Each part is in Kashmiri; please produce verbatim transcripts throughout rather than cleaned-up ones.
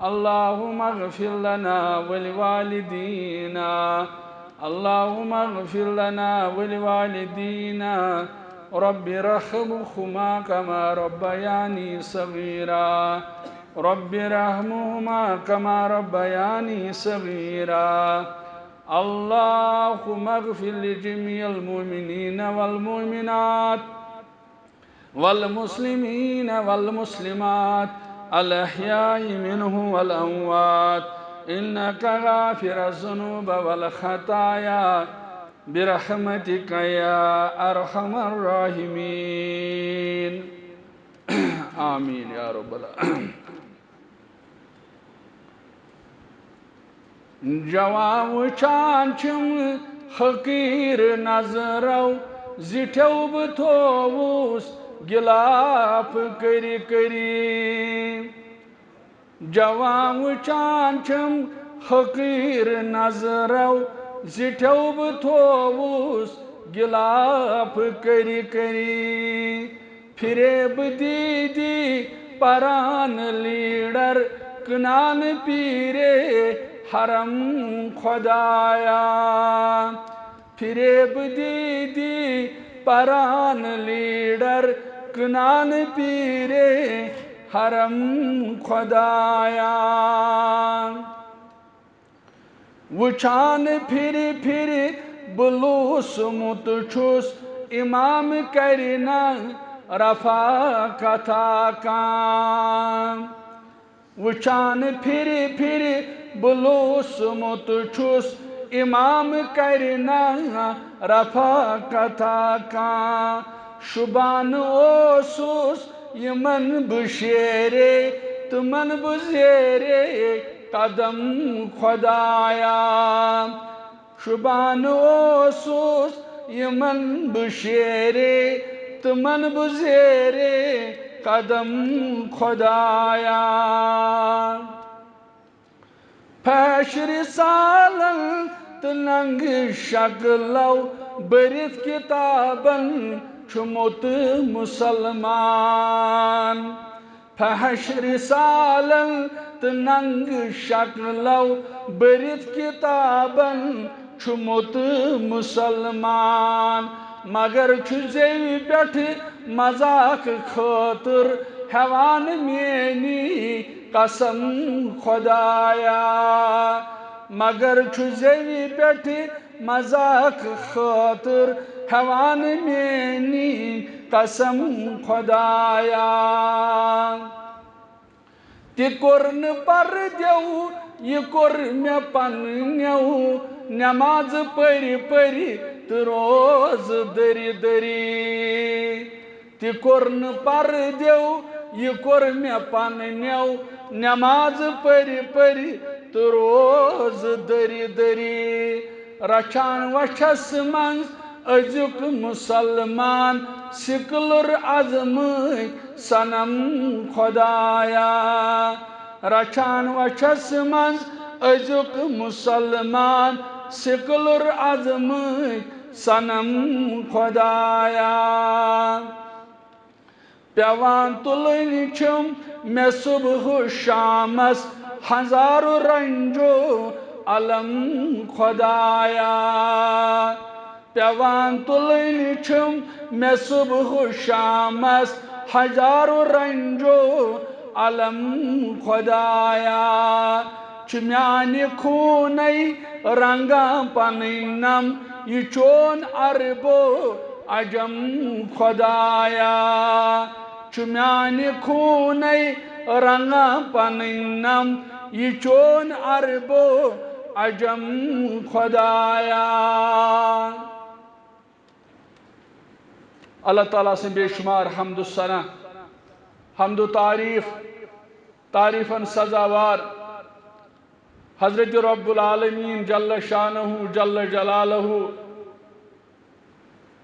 اللهم اغفر لنا ولوالدينا. اللهم اغفر لنا ولوالدينا. رب ارحمهما كما ربياني صغيرا. رب ارحمهما كما ربياني صغيرا. اللهم اغفر لجميع المؤمنين والمؤمنات والمسلمين والمسلمات الأحياء منهم والأموات إنك غافر الذنوب والخطايا برحمتك يا أرحم الراحمين. آمين يا رب العالمين. جوان وٕچھان چھِم حقیٖر نظرو، زِٹھیو بہٕ تھووُس گِلاف کٔرِ کٔرِ۔ جوان وٕچھان چھِم حقیٖر نظرو، زِٹھیو بہٕ تھووُس گِلاف کٔرِ کٔرِ۔ فریب دیدی پران لیڈر، کنان پیرے حرم خدایا۔ فریب دیدی پران لیڈر، کنان پیرے حرم خدایا۔ وٕچھان پھِرِ پھِرِ بہٕ لوٗسمُت چھُس، اِمام کَرِ نہ رفع کتھا کانٛہہ۔ وٕچھان پھِرِ پھِرِ بہٕ لوٗسمُت چھُس، اِمام کَرِ نہ رفع کتھا کانٛہہ۔ شُبان اوسُس یِمن بہٕ شیرے، تِمن بہٕ زیرے قدم خدایا۔ شُبان اوسُس یِمن بہٕ شیرے، تِمن بہٕ زیرے قدم خدایا۔ پھش رسالن تہٕ ننگہٕ شکلو بٔرِتھ کتابن چھُمُت مُسلمان۔ پھش رسالن تہٕ ننگہٕ شکلو بٔرِتھ کتابن چھُمُت مُسلمان۔ مگر چھُ زیوِ پٮ۪ٹھ مذاق خٲطر ہٮ۪وان میٲنی قسم خدایا۔ مگر چھُ زیوِ پٮ۪ٹھ مذاق خٲطر ہٮ۪وان میٲنی قسم خدایا۔ تہِ کوٚر نہٕ پردیو، یہِ کوٚر مےٚ پننیو، نماز پٔرۍ پٔرۍ تہٕ روز دٔرۍ دٔرۍ۔ تہِ کوٚر نہٕ پردیو، یہِ کوٚر مےٚ پننیو، نماز پٔرۍ پٔرۍ تہٕ روز دٔرۍ دٔرۍ۔ رچھان وچھس منٛز أزیُک مُسلمان، سِکلُر ازمٲے صنم خدایا۔ رچھان وچھس منٛز أزیُک مُسلمان، سِکلُر ازمٲے صنم خدایا۔ پٮ۪وان تُلٕنۍ چھِم مےٚ صُبح شامس ہزارٕ رنجو الم خدایا۔ پٮ۪وان تُلٕنۍ چھِم مےٚ صُبح شامس ہزارٕ رنجو الم خدایا۔ چھِ میانہِ خوٗنَے رنگان پنٕنۍ نم، یہِ چون عربو عجم خدایا۔ چھُ میانہِ خوٗنَے رنگان پنٕنۍ نم، یہِ چون عربو عجم خدایا۔ اللہ تعالیٰ سٕنٛدۍ بے شمار حمد و ثنا، حمد و تعریف، تعریفن سزاوار حضرت رب العالمین جل شانہ جل جلالہ،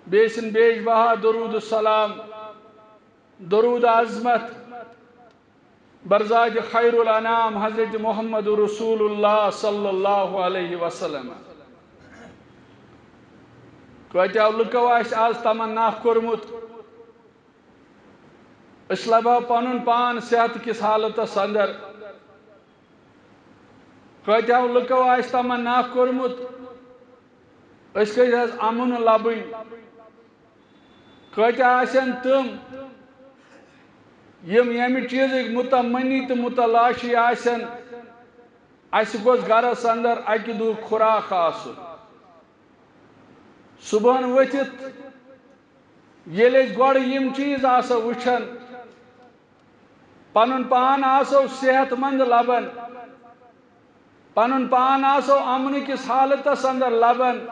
بیٚیہِ سٕنٛدۍ بیش بہا درود و سلام، درود عظمت، برزاد خیر الانام حضرت محمد رسول اللہ صلی اللہ علیہ وسلم۔ کۭتیاہ لُکو آسہِ آز تمنا کوٚرمُت، أسۍ لبہو پنُن پان صحت کِس حالتس اندر، کٲتیٛاہو لُکو آسہِ تمنا کوٚرمُت، أسۍ گٔژھۍ حظ امُن لبٕنۍ۔ کٲتیٛاہ آسن تِم، یِم ییٚمہِ چیٖزٕکۍ متمنی تہٕ متلاشی آسن، اَسہِ گوٚژھ گرس اندر اکہِ دۄہُک خوراک آسُن۔ صبحن ؤتھِتھ ییٚلہِ أسۍ گۄڈٕ یِم چیٖز آسو وٕچھان، پنُن پان آسو صحت مند لبان، پنُن پان آسو امنہٕ کِس حالتس اندر لبان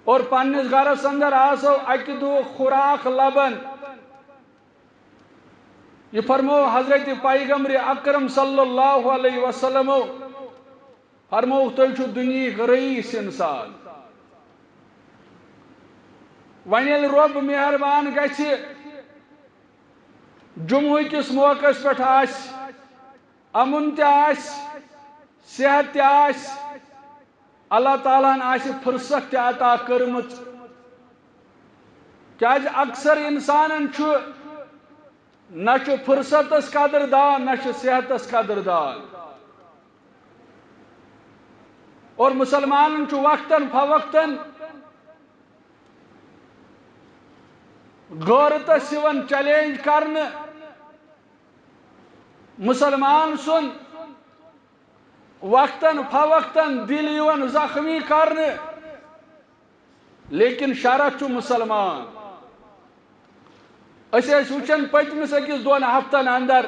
اور پننِس گرس اندر آسو اکہِ دۄہ خوراک لبان۔ یہِ فرمو حضرت پیغمبر اکرم صلی اللہ علیہ وسلمو، فرمووُکھ، تُہۍ چھِو دُنیہٕکۍ رئیس انسان۔ وۄنۍ ییٚلہِ رۄب مہربان گژھِ، جمعہ کِس موقعس پٮ۪ٹھ آسہِ، امُن تہِ آسہِ، صحت تہِ آسہِ، اللہ تعالیٰ ہن آسہِ فرصت تہِ عطا کٔرمٕژ۔ کیازِ اکثر انسانن چھُ، نہ چھُ فرصتس قدر دان، نہ چھُ صحتس قدر دان۔ اور مسلمانن چھُ وقتاً فوقتاً غٲرتس یِوان چیلنج کرنہٕ۔ مسلمان سُنٛد وقتاً فوقتاً دِل یِوان زخمی کرنہٕ، لیکن شرع چھُ مسلمان۔ أسۍ ٲسۍ وٕچھان پٔتمِس أکِس دۄن ہفتن اندر،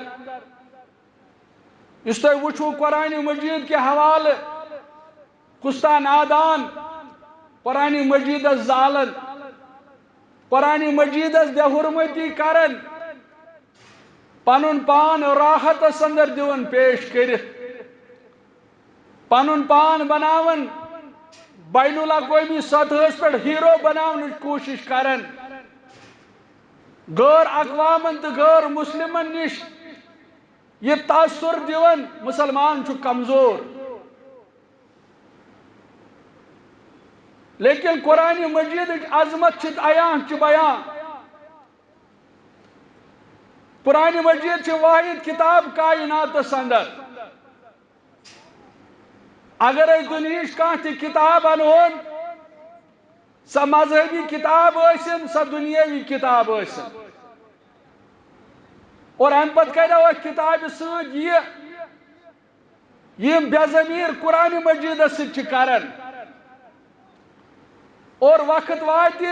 یُس تۄہہِ وٕچھوُ قرآن مجید کہِ حوالہٕ، کُس تام نادان قرآن مجیدس زالان، قرآن مجیدس بے حرمتی کران، پنُن پان راحتس اندر دِوان پیش کٔرِتھ، پنُن پان بناوان بین الاقوٲمی سطحس پٮ۪ٹھ ہیرو بناونٕچ کوٗشش کران، غٲر اقوامن تہٕ غٲر مسلمن نِش یہِ تاثر دِوان مسلمان چھُ کمزور۔ لیکن قرآن مجیدٕچ عظمت چھِ عیان چھِ بیان۔ قرآن مجید چھِ واحد کتاب کائناتس اندر۔ اگر أسۍ دُنیہٕچ کانٛہہ تہِ کتاب انہون، سۄ مذہبی کتاب ٲسِن، سۄ دُنیٲوی کتاب ٲسِن، اور امہِ پتہٕ کرو أسۍ کتابہِ سۭتۍ یہِ، یِم بے ضمیر قرآن مجیدس سۭتۍ چھِ کران، اور وقت واتہِ،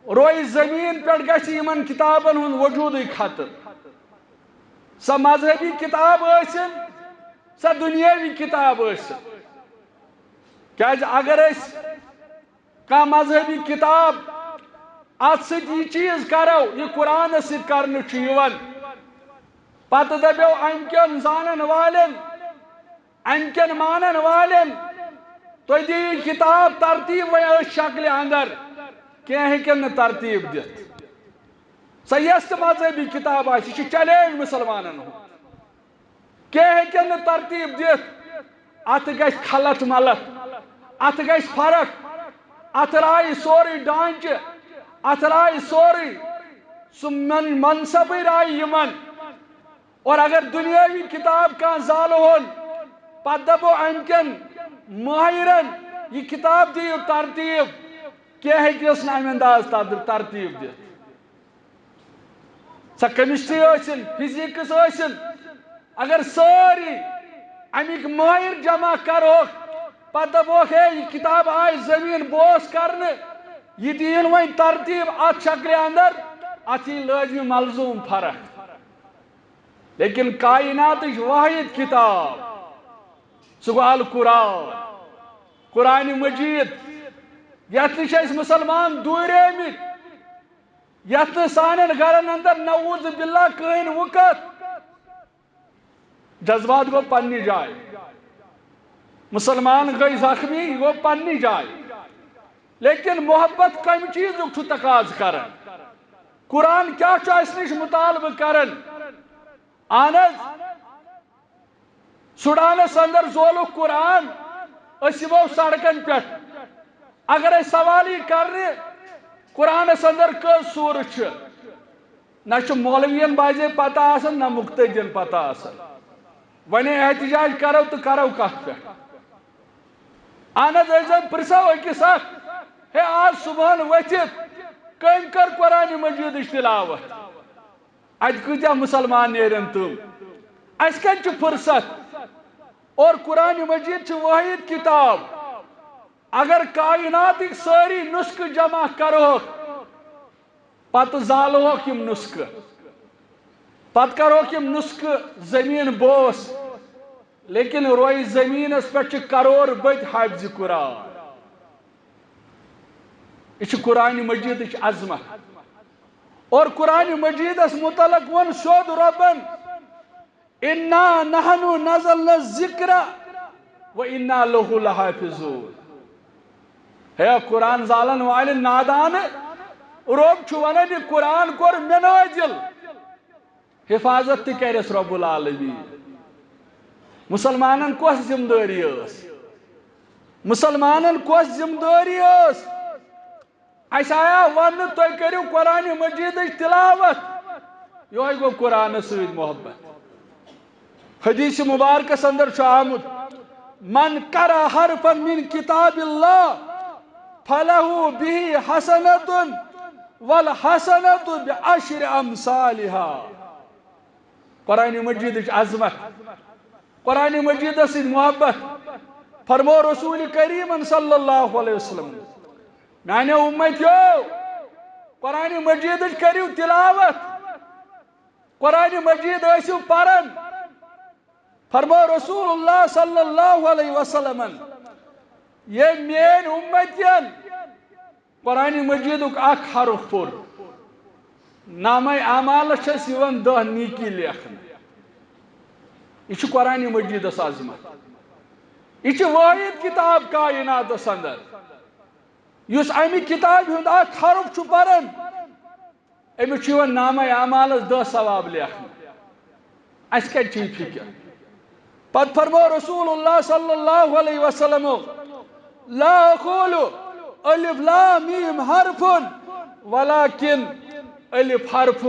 روزِ زمین پٮ۪ٹھ گژھِ یِمن کتابن ہُنٛد وجودٕے ختم۔ سۄ مذہبی کتاب ٲسِن، سۄ دُنیٲوی کتاب ٲسِن۔ کیازِ اگر أسۍ کانٛہہ مذہبی کتاب اتھ سۭتۍ یہِ چیٖز کرو، یہِ قرآنس سۭتۍ کرنہٕ چھُ یِوان، پتہٕ دپیو امہِ کٮ۪ن زانن والٮ۪ن، امہِ کٮ۪ن مانن والٮ۪ن، تُہۍ دِیِو یہِ کتاب ترتیب وۄنۍ أتھۍ شکلہِ اندر، کینٛہہ ہیٚکن نہٕ ترتیب دِتھ۔ سۄ یۄس تہِ مذہبی کتاب آسہِ، یہِ چھُ چیلنج مسلمانن ہُنٛد۔ کینٛہہ ہیٚکن نہٕ ترتیب دِتھ، اتھ گژھِ خلط ملط، اتھ گژھِ فرق، اتھ رایہِ سورُے ڈانچہِ، اتھ رایہِ سورُے سُہ من-، منصبٕے رایہِ یِمن۔ اور اگر دُنیٲوی کتاب کانٛہہ زالہٕ ہون، پتہٕ دپو امہِ کٮ۪ن ماہرن، یہِ کتاب دِیِو ترتیب، کینٛہہ ہیٚکہِ نہٕ امہِ انداز تر-، ترتیب دِتھ۔ سۄ کیمسٹری ٲسِن، فزکس ٲسِن، اگر سٲری امیِکۍ ماہر جمع کرہوکھ، پتہٕ دپوکھ، ہے، یہِ کتاب آیہِ زمین بوس کرنہٕ، یہِ دِیِن وۄنۍ ترتیب اتھ شکلہِ اندر، اتھ یی لٲزمی ملزوم فرق۔ لیکن کائناتٕچ واحد کتاب، سُہ گوٚو القرآن، قرآن مجید، یتھ نِش ٲسۍ مسلمان دوٗریمٕتۍ، یتھ نہٕ سانٮ۪ن گرن اندر نعوذ باللہ کٕہٕنۍ وُکت۔ جذبات گوٚو پننہِ جایہِ، مسلمان گٔے زخمی، یہِ گوٚو پننہِ جایہِ، لیکن محبت کمہِ چیٖزُک چھُ تقاضہٕ کران؟ قرآن کیٛاہ چھُ اسہِ نِش مطالبہٕ کران؟ اہن حظ، سوڈانس اندر زولُکھ قرآن، أسۍ یِمو سڑکن پٮ۪ٹھ۔ اگر أسۍ سوال یی کرنہِ، قرآنس اندر کٔژ سورٕ چھِ؟ نہ چھُ مولوین بازے پتہ آسان، نہ مقتدین پتہ آسان۔ وۄنۍ احتجاج کرو تہٕ کرو کتھ پٮ۪ٹھ؟ اہن حظ، أسۍ زن پرژھو أکِس اکھ، ہے، آز صبحن ؤتھِتھ کٔمۍ کٔر قرآن مجیدٕچ تلاوت؟ اتہِ کۭتیاہ مسلمان نیرن تِم؟ اسہِ کتہِ چھِ فرصت؟ اور قرآن مجید چھِ وٲحد کتاب، اگر کائناتٕکۍ سٲری نسخہٕ جمع کرہوکھ، پتہٕ زالہوکھ یِم نسخہٕ، پتہٕ کرہوکھ یِم نسخہٕ زمین بوس، لیکن روزِ زمینس پٮ۪ٹھ چھِ کرور بٔدۍ حافظ قرآن۔ یہِ چھِ قرآن مجیدٕچ عظمت۔ اور قرآن مجیدس متعلق ووٚن سیوٚد رۄبن، "انا نحن نزلنا الذکر و انا لہ لحافظون"۔ ہے قرآن زالن والٮ۪ن نادانہٕ، رۄب چھُ ونان، یہِ قرآن کوٚر مےٚ نٲزِل، حفاظت تہِ کرٮ۪س رب العالمین۔ مسلمانن کۄس ذمہ دٲری ٲس؟ مسلمانن کۄس ذمہ دٲری ٲس؟ اسہِ آیا وننہٕ، تُہۍ کٔرِو قرآن مجیدٕچ تلاوت۔ یِہوٚے گوٚو قرآنس سۭتۍ محبت۔ حدیث مبارکس اندر چھُ آمُت، "من قرأ حرفا من کتاب اللہ فلہ بہ حسنۃ والحسنۃ بعشر امثالہا۔" قرآن مجیدٕچ عظمت، قرآن مجیدس سۭتۍ محبت۔ فرمو رسول کریم صلی اللہ علیہ وسلم، میانیو امتیو، قرآن مجیدٕچ کٔرِو تلاوت، قرآن مجید ٲسِو پران۔ فرمو رسول اللہ صلی اللہ علیہ وسلمن، ییٚمۍ میٲنۍ امتین قرآن مجیدُک اکھ حرف پوٚر، نامہ اعمالس چھس یِوان دہ نیکی لیکھنہٕ۔ یہِ چھُ قرآن مجیدس عظمت۔ یہِ چھِ وٲحد کتاب کائناتس اندر، یُس امہِ کتابہِ ہُنٛد اکھ حرف چھُ پران، أمِس چھُ یِوان نامہ اعمالس دہ ثواب لیکھنہٕ۔ اسہِ کتہِ چھِ یہِ فکر؟ پتہٕ فرمو رسول اللہ صلی اللہ علیہ وسلم، "لا اقول الف لام میم حرف، ولکن الف حرف،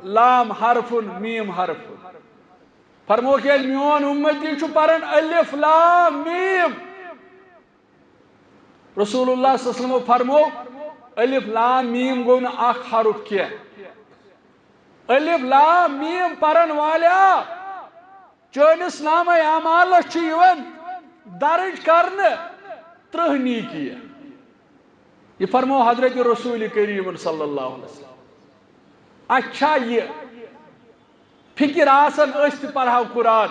لام حرف، میم حرف۔" فرموکھ، ییٚلہِ میون امتی چھُ پران الف لام میم، رسول اللہ صلی اللہ علیہ وسلم فرمو، الف لام میم گوٚو نہٕ اکھ حرف کینٛہہ۔ الف لام میم پرن والیا، چٲنِس نامہ اعمالس چھُ یِوان درج کرنہٕ ترٕٛہ نیکی۔ یہِ فرمو حضرت رسول کریم صلی اللہ علیہ وسلم۔ اچھا، یہِ فکر آسان، أسۍ تہِ پرہاو قرآن،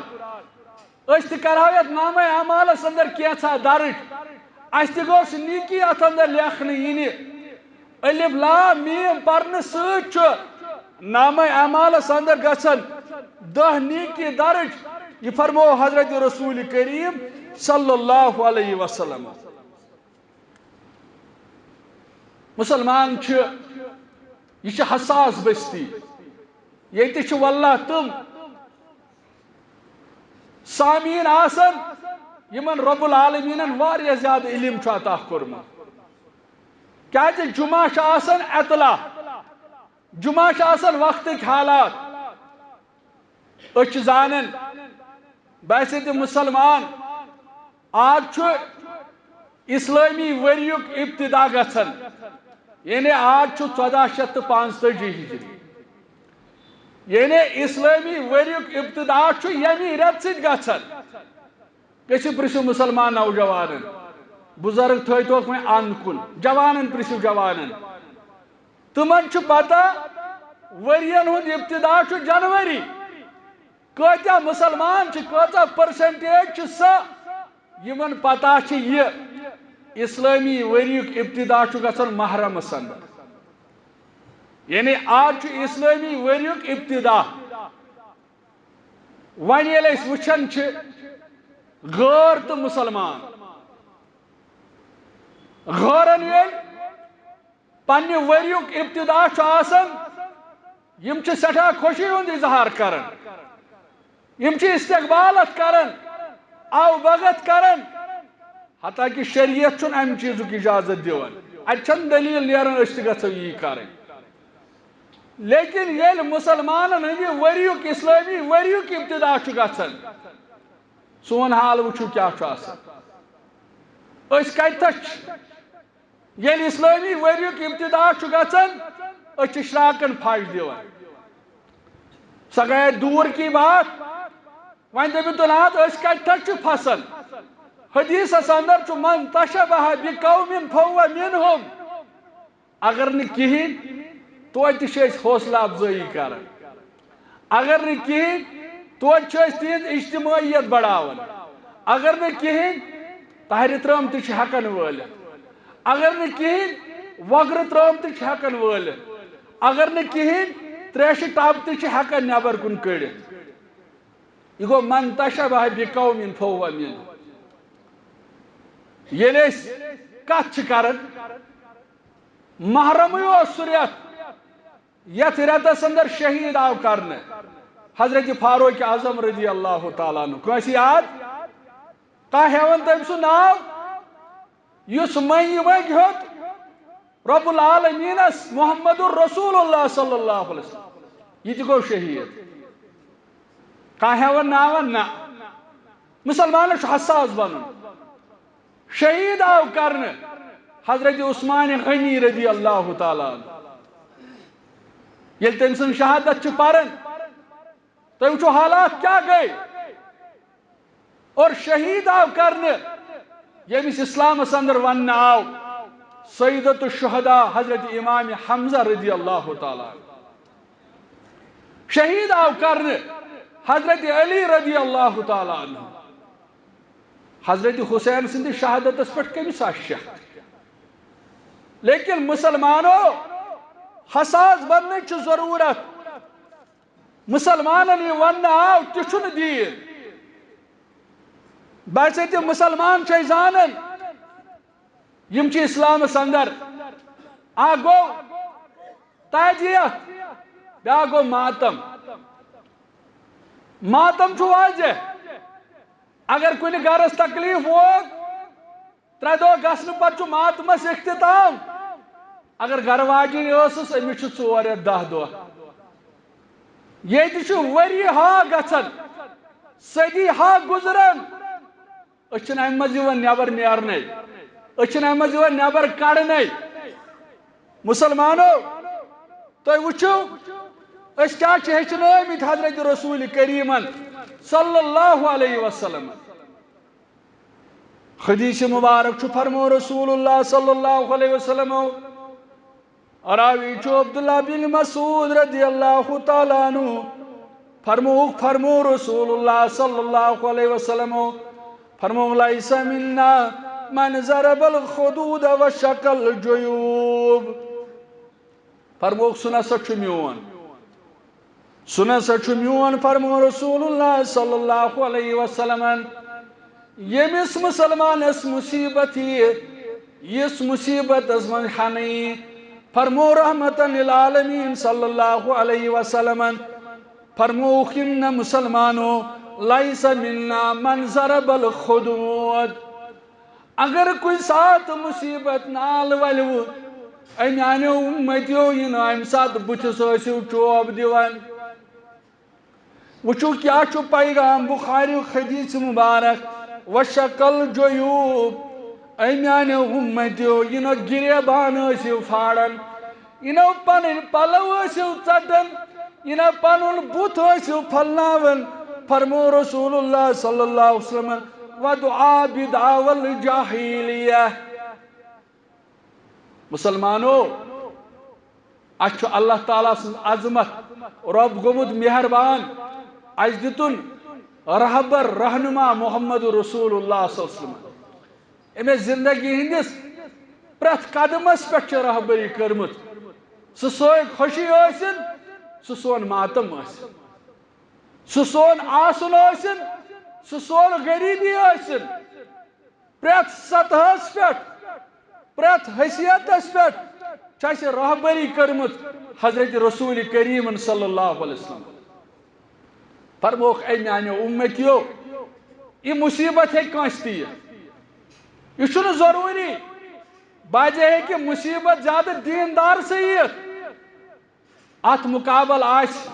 أسۍ تہِ کرہاو یتھ نامہ اعمالس اندر کینٛژھا درج، اسہِ تہِ گوٚژھ نیکی اتھ اندر لیکھنہٕ یِنہِ۔ الف لام میم پرنہٕ سۭتۍ چھُ نامہ اعمالس اندر گژھان دہ نیکی درج۔ یہِ فرمو حضرت رسول کریم صلی اللہ علیہ وسلم۔ مسلمان چھِ، یہِ چھِ حساس بستی، ییٚتہِ چھِ واللہ تِم سامعین آسان، یِمن رب العالمینن واریاہ زیادٕ علم چھُ عطا کوٚرمُت۔ کیازِ جمعہ چھُ آسان اطلاع، جمعہ چھُ آسان وقتٕکۍ حالات۔ أسۍ چھِ زانان، بحیثیت مسلمان، آز چھُ اسلٲمی ؤریُک ابتدا گژھان، یعنی آز چھُ ژۄداہ شیٚتھ تہٕ پانٛژتٲجی ہجری۔ یعنی اسلٲمی ؤریُک ابتدا چھُ ییٚمی رٮ۪تہٕ سۭتۍ گژھان۔ گٔژھِو پرٛژھِو مسلمان نوجوانن، بُزرگ تھٲوتوکھ وۄنۍ اند کُن، جوانن پرٛژھِو جوانن۔ تِمن چھُ پتہ ؤرین ہُنٛد ابتدا چھُ جنوری۔ کۭتیاہ مسلمان چھِ، کۭژاہ percentage چھِ سۄ، یِمن پتہ چھِ یہِ اسلٲمی ؤریُک ابتدا چھُ گژھان محرمس اندر۔ یعنی آز چھُ اسلٲمی ؤریُک ابتدا۔ وۄنۍ ییٚلہِ أسۍ وٕچھان چھِ غٲر تہٕ مُسلمان، غٲرن ییٚلہِ پننہِ ؤریُک ابتدا چھُ آسان، یِم چھِ سٮ۪ٹھاہ خوشی ہُنٛد اظہار کران، یِم چھِ استقبال اتھ کران، آو بھگت کران، حتیٰ کہ شریعت چھُنہٕ امہِ چیٖزُک اجازت دِوان۔ اتہِ چھنہٕ دٔلیٖل نیران أسۍ تہِ گژھو یی کرٕنۍ۔ لیکن ییٚلہِ مُسلمانن ہٕنٛدِ ؤریُک، اسلٲمی ؤریُک ابتدا چھُ گژھان، سون حال وٕچھِو کیٛاہ چھُ آسان۔ أسۍ کتہِ چھِ؟ ییٚلہِ اسلٲمی ؤریُک ابتدا چھُ گژھان، أسۍ چھِ شراکن پھش دِوان۔ سۄ گٔیے دوٗر کی بات۔ وۄنۍ دٔپِو تُہۍ، نہ حظ، أسۍ کتہِ چھِ پھسان؟ حدیثس اندر چھُ، "من تشبہ بقوم فہو منہم۔" اگر نہٕ کِہیٖنۍ، توتہِ تہِ چھِ أسۍ حوصلہٕ افزٲیی کران۔ اگر نہٕ کِہیٖنۍ، توتہِ چھِ أسۍ تِہنٛز اجتمٲعیت بڑاوان۔ اگر نہٕ کِہیٖنۍ، تہرِ ترٲم تہِ چھِ ہٮ۪کان وٲلِتھ۔ اگر نہٕ کِہیٖنۍ، وۄگرٕ ترٲم تہِ چھِ ہٮ۪کان وٲلِتھ۔ اگر نہٕ کِہیٖنۍ، تریشہِ ٹب تہِ چھِ ہٮ۪کان نٮ۪بر کُن کٔڑِتھ۔ یہِ گوٚو من تشبہ بقوم فہو منہم۔ ییٚلہِ أسۍ کتھ چھِ کران، محرمٕے اوس سُہ رٮ۪تھ، یتھ رٮ۪تس اندر شہید آو کرنہٕ حضرت فاروق اعظم رضی اللہ تعالیٰ عنہ۔ کٲنٛسہِ یاد؟ کانٛہہ ہٮ۪وان تٔمۍ سُنٛد ناو؟ یُس مٔنٛگۍ مٔنٛگۍ ہیوٚت رب العالمینس محمد رسول اللہ صلی اللہ علیہ وسلم، یہِ تہِ گوٚو شہید۔ کانٛہہ ہٮ۪وان ناوان؟ نہ۔ مُسلمانس چھُ حساس بنُن۔ شہید آو کرنہٕ حضرت عثمان غنی رضی اللہ تعالیٰ عنہ۔ ییٚلہِ تٔمۍ سٕنٛز شہادت چھِ پران، تُہۍ وٕچھِو حالات کیٛاہ گٔے۔ اور شہید آو کرنہٕ، ییٚمِس اسلامس اندر وننہٕ آو سیدۃ الشہداء حضرت امام حمزہ رضی اللہ تعالیٰ عنہ۔ شہید آو کرنہٕ حضرت علی رضی اللہ تعالیٰ عنہ۔ حضرت حسین سٕنٛدِ شہادتس پٮ۪ٹھ کٔمِس آسہِ شک؟ لیکن مُسلمانو، حساس بننٕچ چھِ ضروٗرت۔ مُسلمانن یہِ وننہٕ آو، تہِ چھُنہٕ دیٖن۔ بحیثیت مُسلمان چھِ أسۍ زانان، یِم چھِ اسلامس اندر۔ اکھ گوٚو تعزیت، بیٛاکھ گوٚو ماتم۔ ماتم چھُ واضح، اگر کُنہِ گرس تکلیف ووت، ترٛےٚ دۄہ گژھنہٕ پتہٕ چھُ ماتمس اختتام۔ اگر گرٕ واجِنۍ ٲسٕس، أمِس چھِ ژور یا دَہ دۄہ۔ ییٚتہِ چھُ ؤری ہا گژھان، صدی ہا گُزران، أسۍ چھِنہٕ اَمہِ منٛز یِوان نٮ۪بر نیرنَے، أسۍ چھِنہٕ اَمہِ منٛز یِوان نٮ۪بر کڑنَے۔ مُسلمانو، تُہۍ وٕچھِو، أسۍ کیٛاہ چھِ ہیٚچھنٲومٕتۍ حضرت رسول کریٖمن صلی اللہ علیہ وسلم۔ حدیث مبارک چھُ، فرمو رسول اللہ صلی اللہ علیہ وسلم، راوی چھُ عبداللہ بن مسعود رضی اللہ تعالیٰ عنہ، فرموک، فرمو رسول اللہ صلی اللہ علیہ وسلم، فرمو، "لیس منا من ضرب الخدود وشق الجیوب"۔ فرموک، سُہ نسا چھُ میون، سُہ نسا چھُ میون، فرمو رسول اللہ صلی اللہ علیہ وسلمن، ییٚمِس مُسلمانس مُصیبت یِیہِ، یِژھ مُصیبتس منٛز ہنہٕ یِیہِ، فرمو رحمتن للعالمین صلی اللہ علیہ وسلمن، فرمووُکھ، "اِنَّ مُسلمانو لیس منا من ضرب الخدود"۔ اگر کُنہِ ساتہٕ مُصیبت نال ولوٕ، اے میانیو اُمتیو، یہِ نہٕ امہِ ساتہٕ بُتھِس ٲسِو چوب دِوان۔ وٕچھِو کیٛاہ چھُ پیغام بخاری حدیث مبارک، "وشق الجیوب"، اے میانیو اُمتیو، یہِ نہٕ گریبان ٲسِو پھاڑان، یہِ نہٕ پنٕنۍ پلو ٲسِو ژٹان، یہِ نہٕ پنُن بُتھ ٲسِو پھلناوان۔ فرمو رسول اللہ صلی اللہ علیہ وسلم، "ودعا بدعوى الجاہلیہ"۔ مُسلمانو، اَسہِ چھُ اللہ تعالیٰ سٕنٛز عظمت، رۄب گوٚمُت مہربان، اَسہِ دِتُن رہبر رہنما محمد رسول اللہ صلی اللہ علیہ وسلم۔ أمۍ زندگی ہٕنٛدِس پرٛٮ۪تھ قدمس پٮ۪ٹھ چھِ رہبری کٔرمٕژ۔ سُہ سوے خوشی ٲسِن، سُہ سون ماتم ٲسِن، سُہ سون آسُن ٲسِن، سُہ سون غریبی ٲسِن، پرٛٮ۪تھ سطحس پٮ۪ٹھ، پرٛٮ۪تھ حیثیتس پٮ۪ٹھ چھِ اَسہِ رہبری کٔرمٕژ حضرت رسول کریٖمن صلی اللہ علیہ وسلم۔ فرمووُکھ، اے میانیو اُمتیو، یہِ مُصیبت ہیٚکہِ کٲنٛسہِ تہِ یِتھ۔ یہِ چھُنہٕ ضروٗری، بعضے ہیٚکہِ مُصیبت زیادٕ دیٖندار سٕے یِتھ۔ اتھ مقابل آسہِ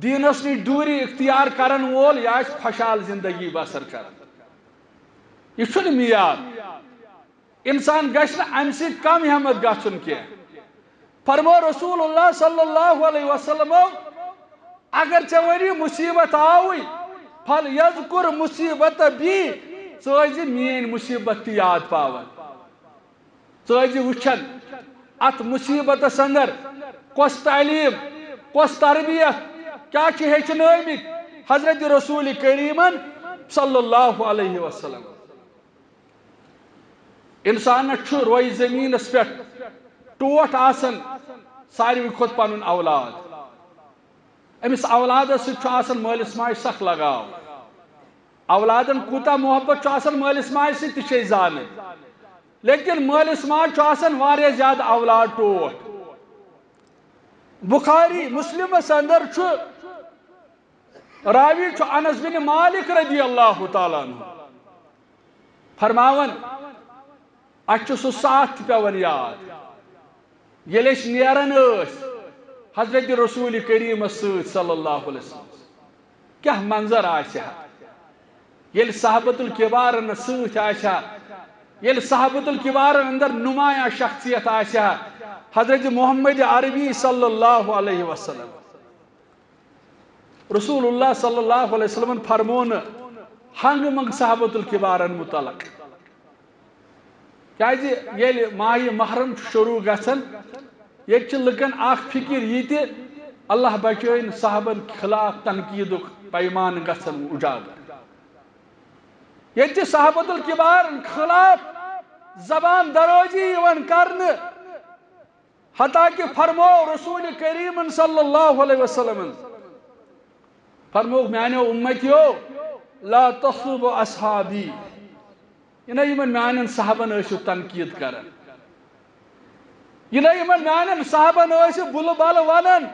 دیٖنس نِش دوٗری اختیار کرن وول، یہِ آسہِ خۄشحال زندگی بسر کران۔ یہِ چھُنہٕ معیار۔ انسان گژھِ نہٕ امہِ سۭتۍ کم ہٮ۪متھ گژھُن کینٛہہ۔ فرمو رسول اللہ صلی اللہ علیہ وسلمو، اگر ژےٚ وۄنۍ یہِ مصیبت آوٕے، فل یذکر مصیبت بی، ژٕ ٲسۍ زِ میٲنۍ مصیبت تہِ یاد پاوان۔ ژٕ ٲسۍ زِ وٕچھان اتھ مصیبتس اندر کۄس تعلیٖم، کۄس تربیت، کیٛاہ چھِ ہیٚچھنٲومٕتۍ حضرت رسول کریٖمن صلی اللہ علیہ وسلم۔ انسانس چھُ روی زمینس پٮ۪ٹھ ٹوٹھ آسان ساروی کھۄتہٕ پنُن اولاد۔ أمِس اولادس سۭتۍ چھُ آسان مٲلِس ماجہِ سخ لگاو۔ اولادن کوٗتاہ محبت چھُ آسان مٲلِس ماجہِ سۭتۍ، تہِ چھِ أسۍ زانان۔ لیکن مٲلِس ماجہِ چھُ آسان واریاہ زیادٕ اولاد ٹوٹھ۔ بخاری مسلمس اندر چھُ، راوی چھُ انس بن مالک رضی اللہ تعالیٰ عنہ فرماوان، اسہِ چھُ سُہ ساتھ تہِ پٮ۪وان یاد، ییٚلہِ أسۍ نیران ٲسۍ حضرت رسول کریٖمس سۭتۍ صلی اللہ علیہ وسلم۔ کیٛاہ منظر آسہِ ہا، ییٚلہِ صحابت الکبارن سۭتۍ آسہِ ہا، ییٚلہِ صحابت الکبارن اندر نمایاں شخصیت آسہِ ہا حضرت محمد عربی صلی اللہ علیہ وسلم۔ رسول اللہ صلی اللہ علیہ وسلمن فرمو نہٕ ہنگہٕ منگہٕ صحابت الکبارن متعلق۔ کیازِ ییٚلہِ ماہِ محرم چھُ شروع گژھان، ییٚتہِ چھِ لُکن اکھ فکر یہِ تہِ، اللہ بچٲیِن صحابن خلاف تنقیٖدُک پیمان گژھن اجاگر۔ ییٚتہِ چھِ صحابت الکبارن خلاف زبان درٲزی یِوان کرنہٕ۔ حتیٰ کہ فرمو رسول کریم صلی اللہ علیہ وسلم، فرمو، میانیو امتیو، لا تسبوا اصحابی، یہِ نہ یِمن میانٮ۪ن صحابن ٲسِو تنقید کران، یہِ نہ یِمن میانٮ۪ن صحابن ٲسِو بُلہٕ بلہٕ ونان،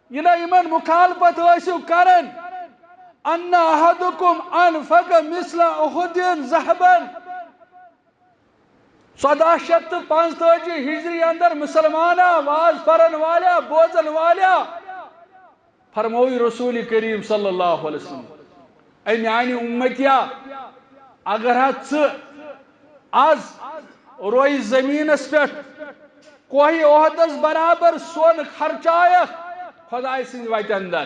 یہِ نہ یِمن مخالفت ٲسِو کران۔ ان احدکم انفق مثل احد ذهبا۔ ژۄداہ شیٚتھ تہٕ پانٛژتٲجی ہجری اندر مسلمانہ، واز پرن والیا، بوزن والیا، فرمووی رسول کریم صلی اللہ علیہ وسلم، اے میانہِ امتیا، اگر ہا ژٕ از روی زمینس پٮ۪ٹھ کوہہِ احدس برابر سۄن خرچایکھ خدایہِ سٕنٛزِ وتہِ اندر،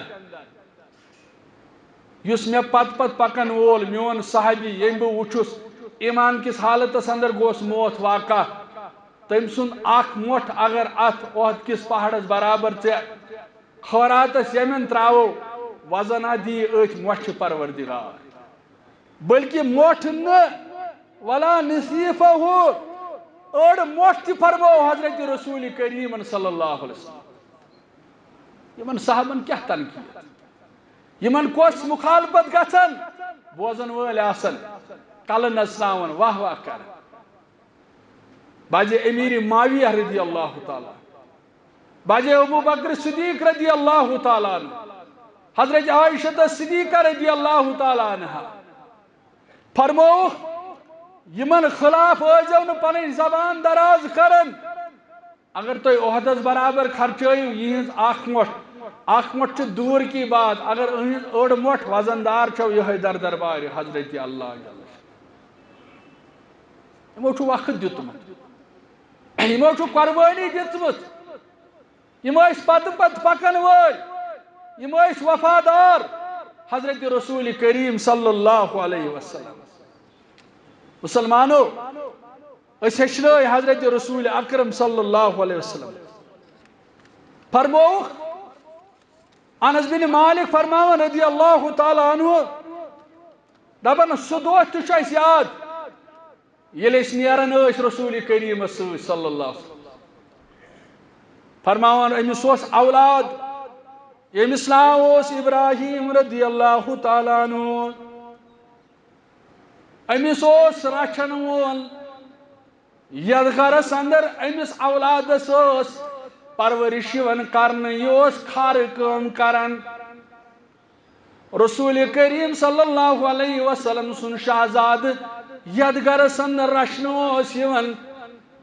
یُس مےٚ پتہٕ پتہٕ پکن وول میون صحابی، ییٚمۍ بہٕ وُچھُس ایمان کِس حالتس اندر گوس موت واقع، تٔمۍ سُنٛد اکھ مۄٹھ اگر اتھ احد کِس پہاڑس برابر ژےٚ خٲراتس یمن تراوو، وزن ہا دی أتھۍ مۄٹھِ پروردگار۔ بلکہ مۄٹھ نہٕ، ولا نصیفہ، أڑ مۄٹھ تہِ فرموو حضرت رسول کریمن صلی اللہ علیہ وسلم۔ یِمن صحابن کیٛاہ تنقید، یِمن کۄس مخالفت گژھن، بوزن وٲلۍ آسن کلہٕ نژناوان، واہ واہ کران۔ بجے امیر معاویہ رضی اللہ تعالیٰ، بجے ابو بکر صدیق رضی اللہ تعالیٰ عنہ، حضرت عائشہ صدیقہ رضی اللہ تعالیٰ عنہا فرمووُکھ، یِمن خلاف ٲسۍزیو نہٕ پنٕنۍ زبان دراز کران۔ اگر تُہۍ عہدس برابر خرچٲیِو یِہٕنٛز اکھ مۄٹھ، اکھ مۄٹھ چھِ دوٗر کی بات، اگر أہٕنٛز أڑ مۄٹھ وزن دار چھو، یِہوٚے در دربارِ حضرت اللہ جل شانہ۔ یِمو چھُ وقت دیُتمُت، یِمو چھُ قربٲنی دِژمٕژ، یِم ٲسۍ پتہٕ پتہٕ پکن وٲلۍ، یِم ٲسۍ وفادار حضرت رسول کریم صلی اللہ علیہ وسلم۔ مسلمانو، أسۍ ہیٚچھنٲے حضرت رسول اکرم صلی اللہ علیہ وسلم۔ فرمووُکھ، انس بن مالک فرماوان رضی اللہ تعالیٰ عنہ، دپان، سُہ دۄہ تہِ چھُ اَسہِ یاد، ییٚلہِ أسۍ نیران ٲسۍ رسول کریمس سۭتۍ صلی اللہ علیہ وسلم۔ فرماوان، أمِس اوس اولاد، ییٚمِس ناو اوس ابراہیم رضی اللہ تعالیٰ عنہ۔ أمِس اوس رچھن وول۔ یتھ گرس اندر أمِس اولادس ٲس پرورش یِوان کرنہٕ، یہِ اوس کھارٕ کٲم کران۔ رسول کریم صلی اللہ علیہ وسلم سُنٛد شہزادٕ یتھ گرس اندر رچھنہٕ اوس یِوان،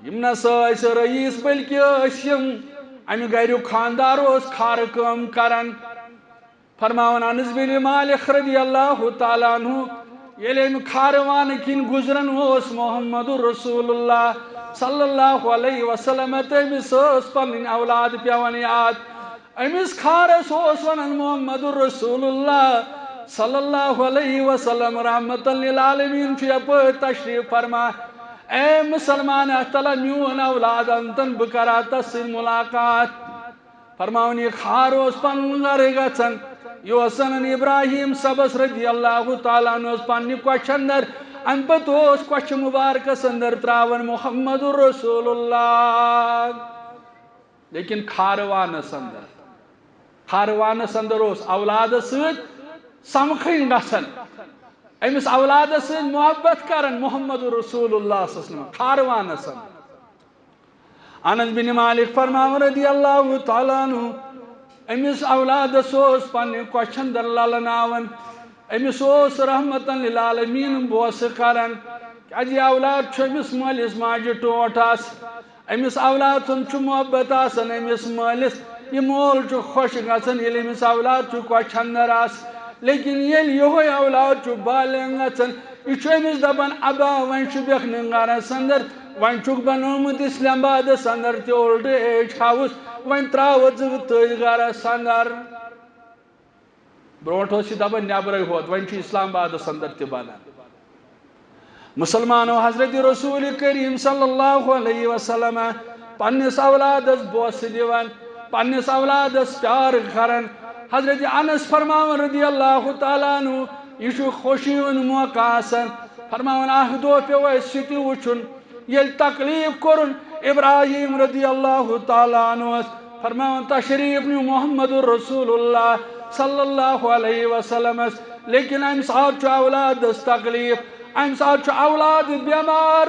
یِم نہ سا ٲسۍ رئیس، بلکہِ ٲسۍ یِم امہِ گریُک خاندار اوس کھارٕ کٲم کران۔ فرماوان انس بن مالک رضی اللہ تعالیٰ عنہ، ییٚلہِ امہِ کھارٕ وانہٕ کِنۍ گُزران اوس محمد رسول اللہ صلی اللہ علیہ وسلم، تہٕ أمِس ٲس پنٕنۍ اولاد پٮ۪وان یاد۔ أمِس کھارس اوس ونان محمد رسول اللہ صلی اللہ علیہ وسلم رحمت للعالمین چھُ یپٲرۍ تشریف فرما۔ اے مسلمان، اتھ تلہ میون اولاد انتن، بہٕ کرا تس سۭتۍ ملاقات۔ فرماوان، یہِ کھار اوس پنُن گرٕ گژھان، یہِ اوس انان ابراہیم صٲبس رضی اللہ تعالیٰ عنہ اوس پننہِ کۄچھِ اندر، امہِ پتہٕ اوس کۄچھِ مبارکس اندر تراوان محمد رسول اللہ۔ لیکن کھارٕ وانس اندر، کھارٕ وانس اندر اوس اولادس سۭتۍ سمکھٕنۍ گژھان، أمِس اولادس سۭتۍ محبت کران محمد رسول اللہ صلی اللہ علیہ وسلم کھارٕ وانس اندر۔ انس بن مالک فرماوان رضی اللہ تعالیٰ عنہ، أمِس اولادس اوس پننہِ کۄچھِ اندر للناوان، أمِس اوس رحمتن للعالمین بوسہٕ کران، کیازِ یہِ اولاد چھُ أمِس مٲلِس ماجہِ ٹوٹھ آسان۔ أمِس اولاد سُنٛد چھُ محبت آسان أمِس مٲلِس۔ یہِ مول چھُ خۄش گژھان، ییٚلہِ أمِس اولاد چھُ کۄچھِ اندر آسان۔ لیکن ییٚلہِ یِہوٚے اولاد چھُ بالغ گژھان، یہِ چھُ أمِس دپان، ابا، وۄنۍ چھُ بیٚکھ نہٕ گرس اندر، وۄنۍ چھُکھ بنومُت اسلام آبادس اندر تہِ اولڈ ایج ہاوُس، وۄنۍ تراوتھ ژٕ بہٕ تٔتھۍ گرس اندر۔ برونٹھ اوس یہِ دپان نیبرے ہوت، وۄنۍ چھُ اسلام آبادس اندر تہِ بنان۔ مسلمانو، حضرت رسول کریم صلی اللہ علیہ وسلم پننِس اولادس بوسہٕ دِوان، پننِس اولادس پیار کران۔ حضرت انس فرماوان رضی اللہ تعالیٰ عنہ، یہِ چھُ خوشی ہُنٛد موقع آسان۔ فرماوان، اکھ دۄہ پیوٚو اسہِ سُہ تہِ وٕچھُن، ییٚلہِ تکلیف کوٚرُن ابراہیم رضی اللہ تعالیٰ عنہس، فرماوان، تشریف نیو محمد رسول اللہ صلی اللہ علیہ وسلمس، لیکن امہِ ساتہٕ چھُ اولادس تکلیف، امہِ ساتہٕ چھُ اولاد بیمار،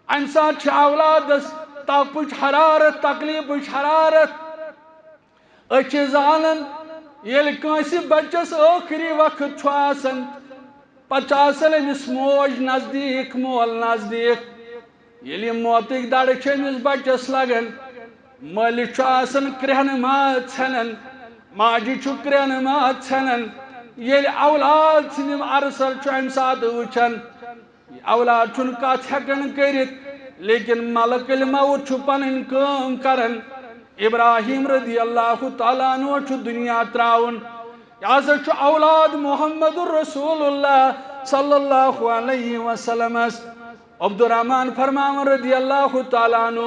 امہِ ساتہٕ چھِ اولادس تپٕچ حرارت، تکلیفٕچ حرارت۔ أسۍ چھِ زانان، ییٚلہِ کٲنٛسہِ بچس ٲخری وقت چھُ آسان، پتہٕ چھُ آسان أمِس موج نزدیٖک، مول نزدیٖک۔ ییٚلہِ یہِ موتٕکۍ دڑٕ چھِ أمِس بچس لگان، مٲلِس چھُ آسان کرٛیٚہنہٕ ماز ژھٮ۪نان، ماجہِ چھُ کرٛیٚہنہٕ ماز ژھٮ۪نان۔ ییٚلہِ اولاد سٕنٛدِ عرصر چھُ امہِ ساتہٕ وٕچھان، یہِ اولاد چھُنہٕ کتھ ہٮ۪کان کٔرِتھ، لیکن ملک الموت چھُ پنٕنۍ کٲم کران۔ ابراہیم رضی اللہ تعالیٰ عنہ چھُ دُنیا تراوُن۔ یہِ ہسا چھُ اولاد محمد رسول اللہ صلی اللہ علیہ وسلمس۔ عبدالرحمان فرماوان رضی اللہ تعالیٰ عنہ،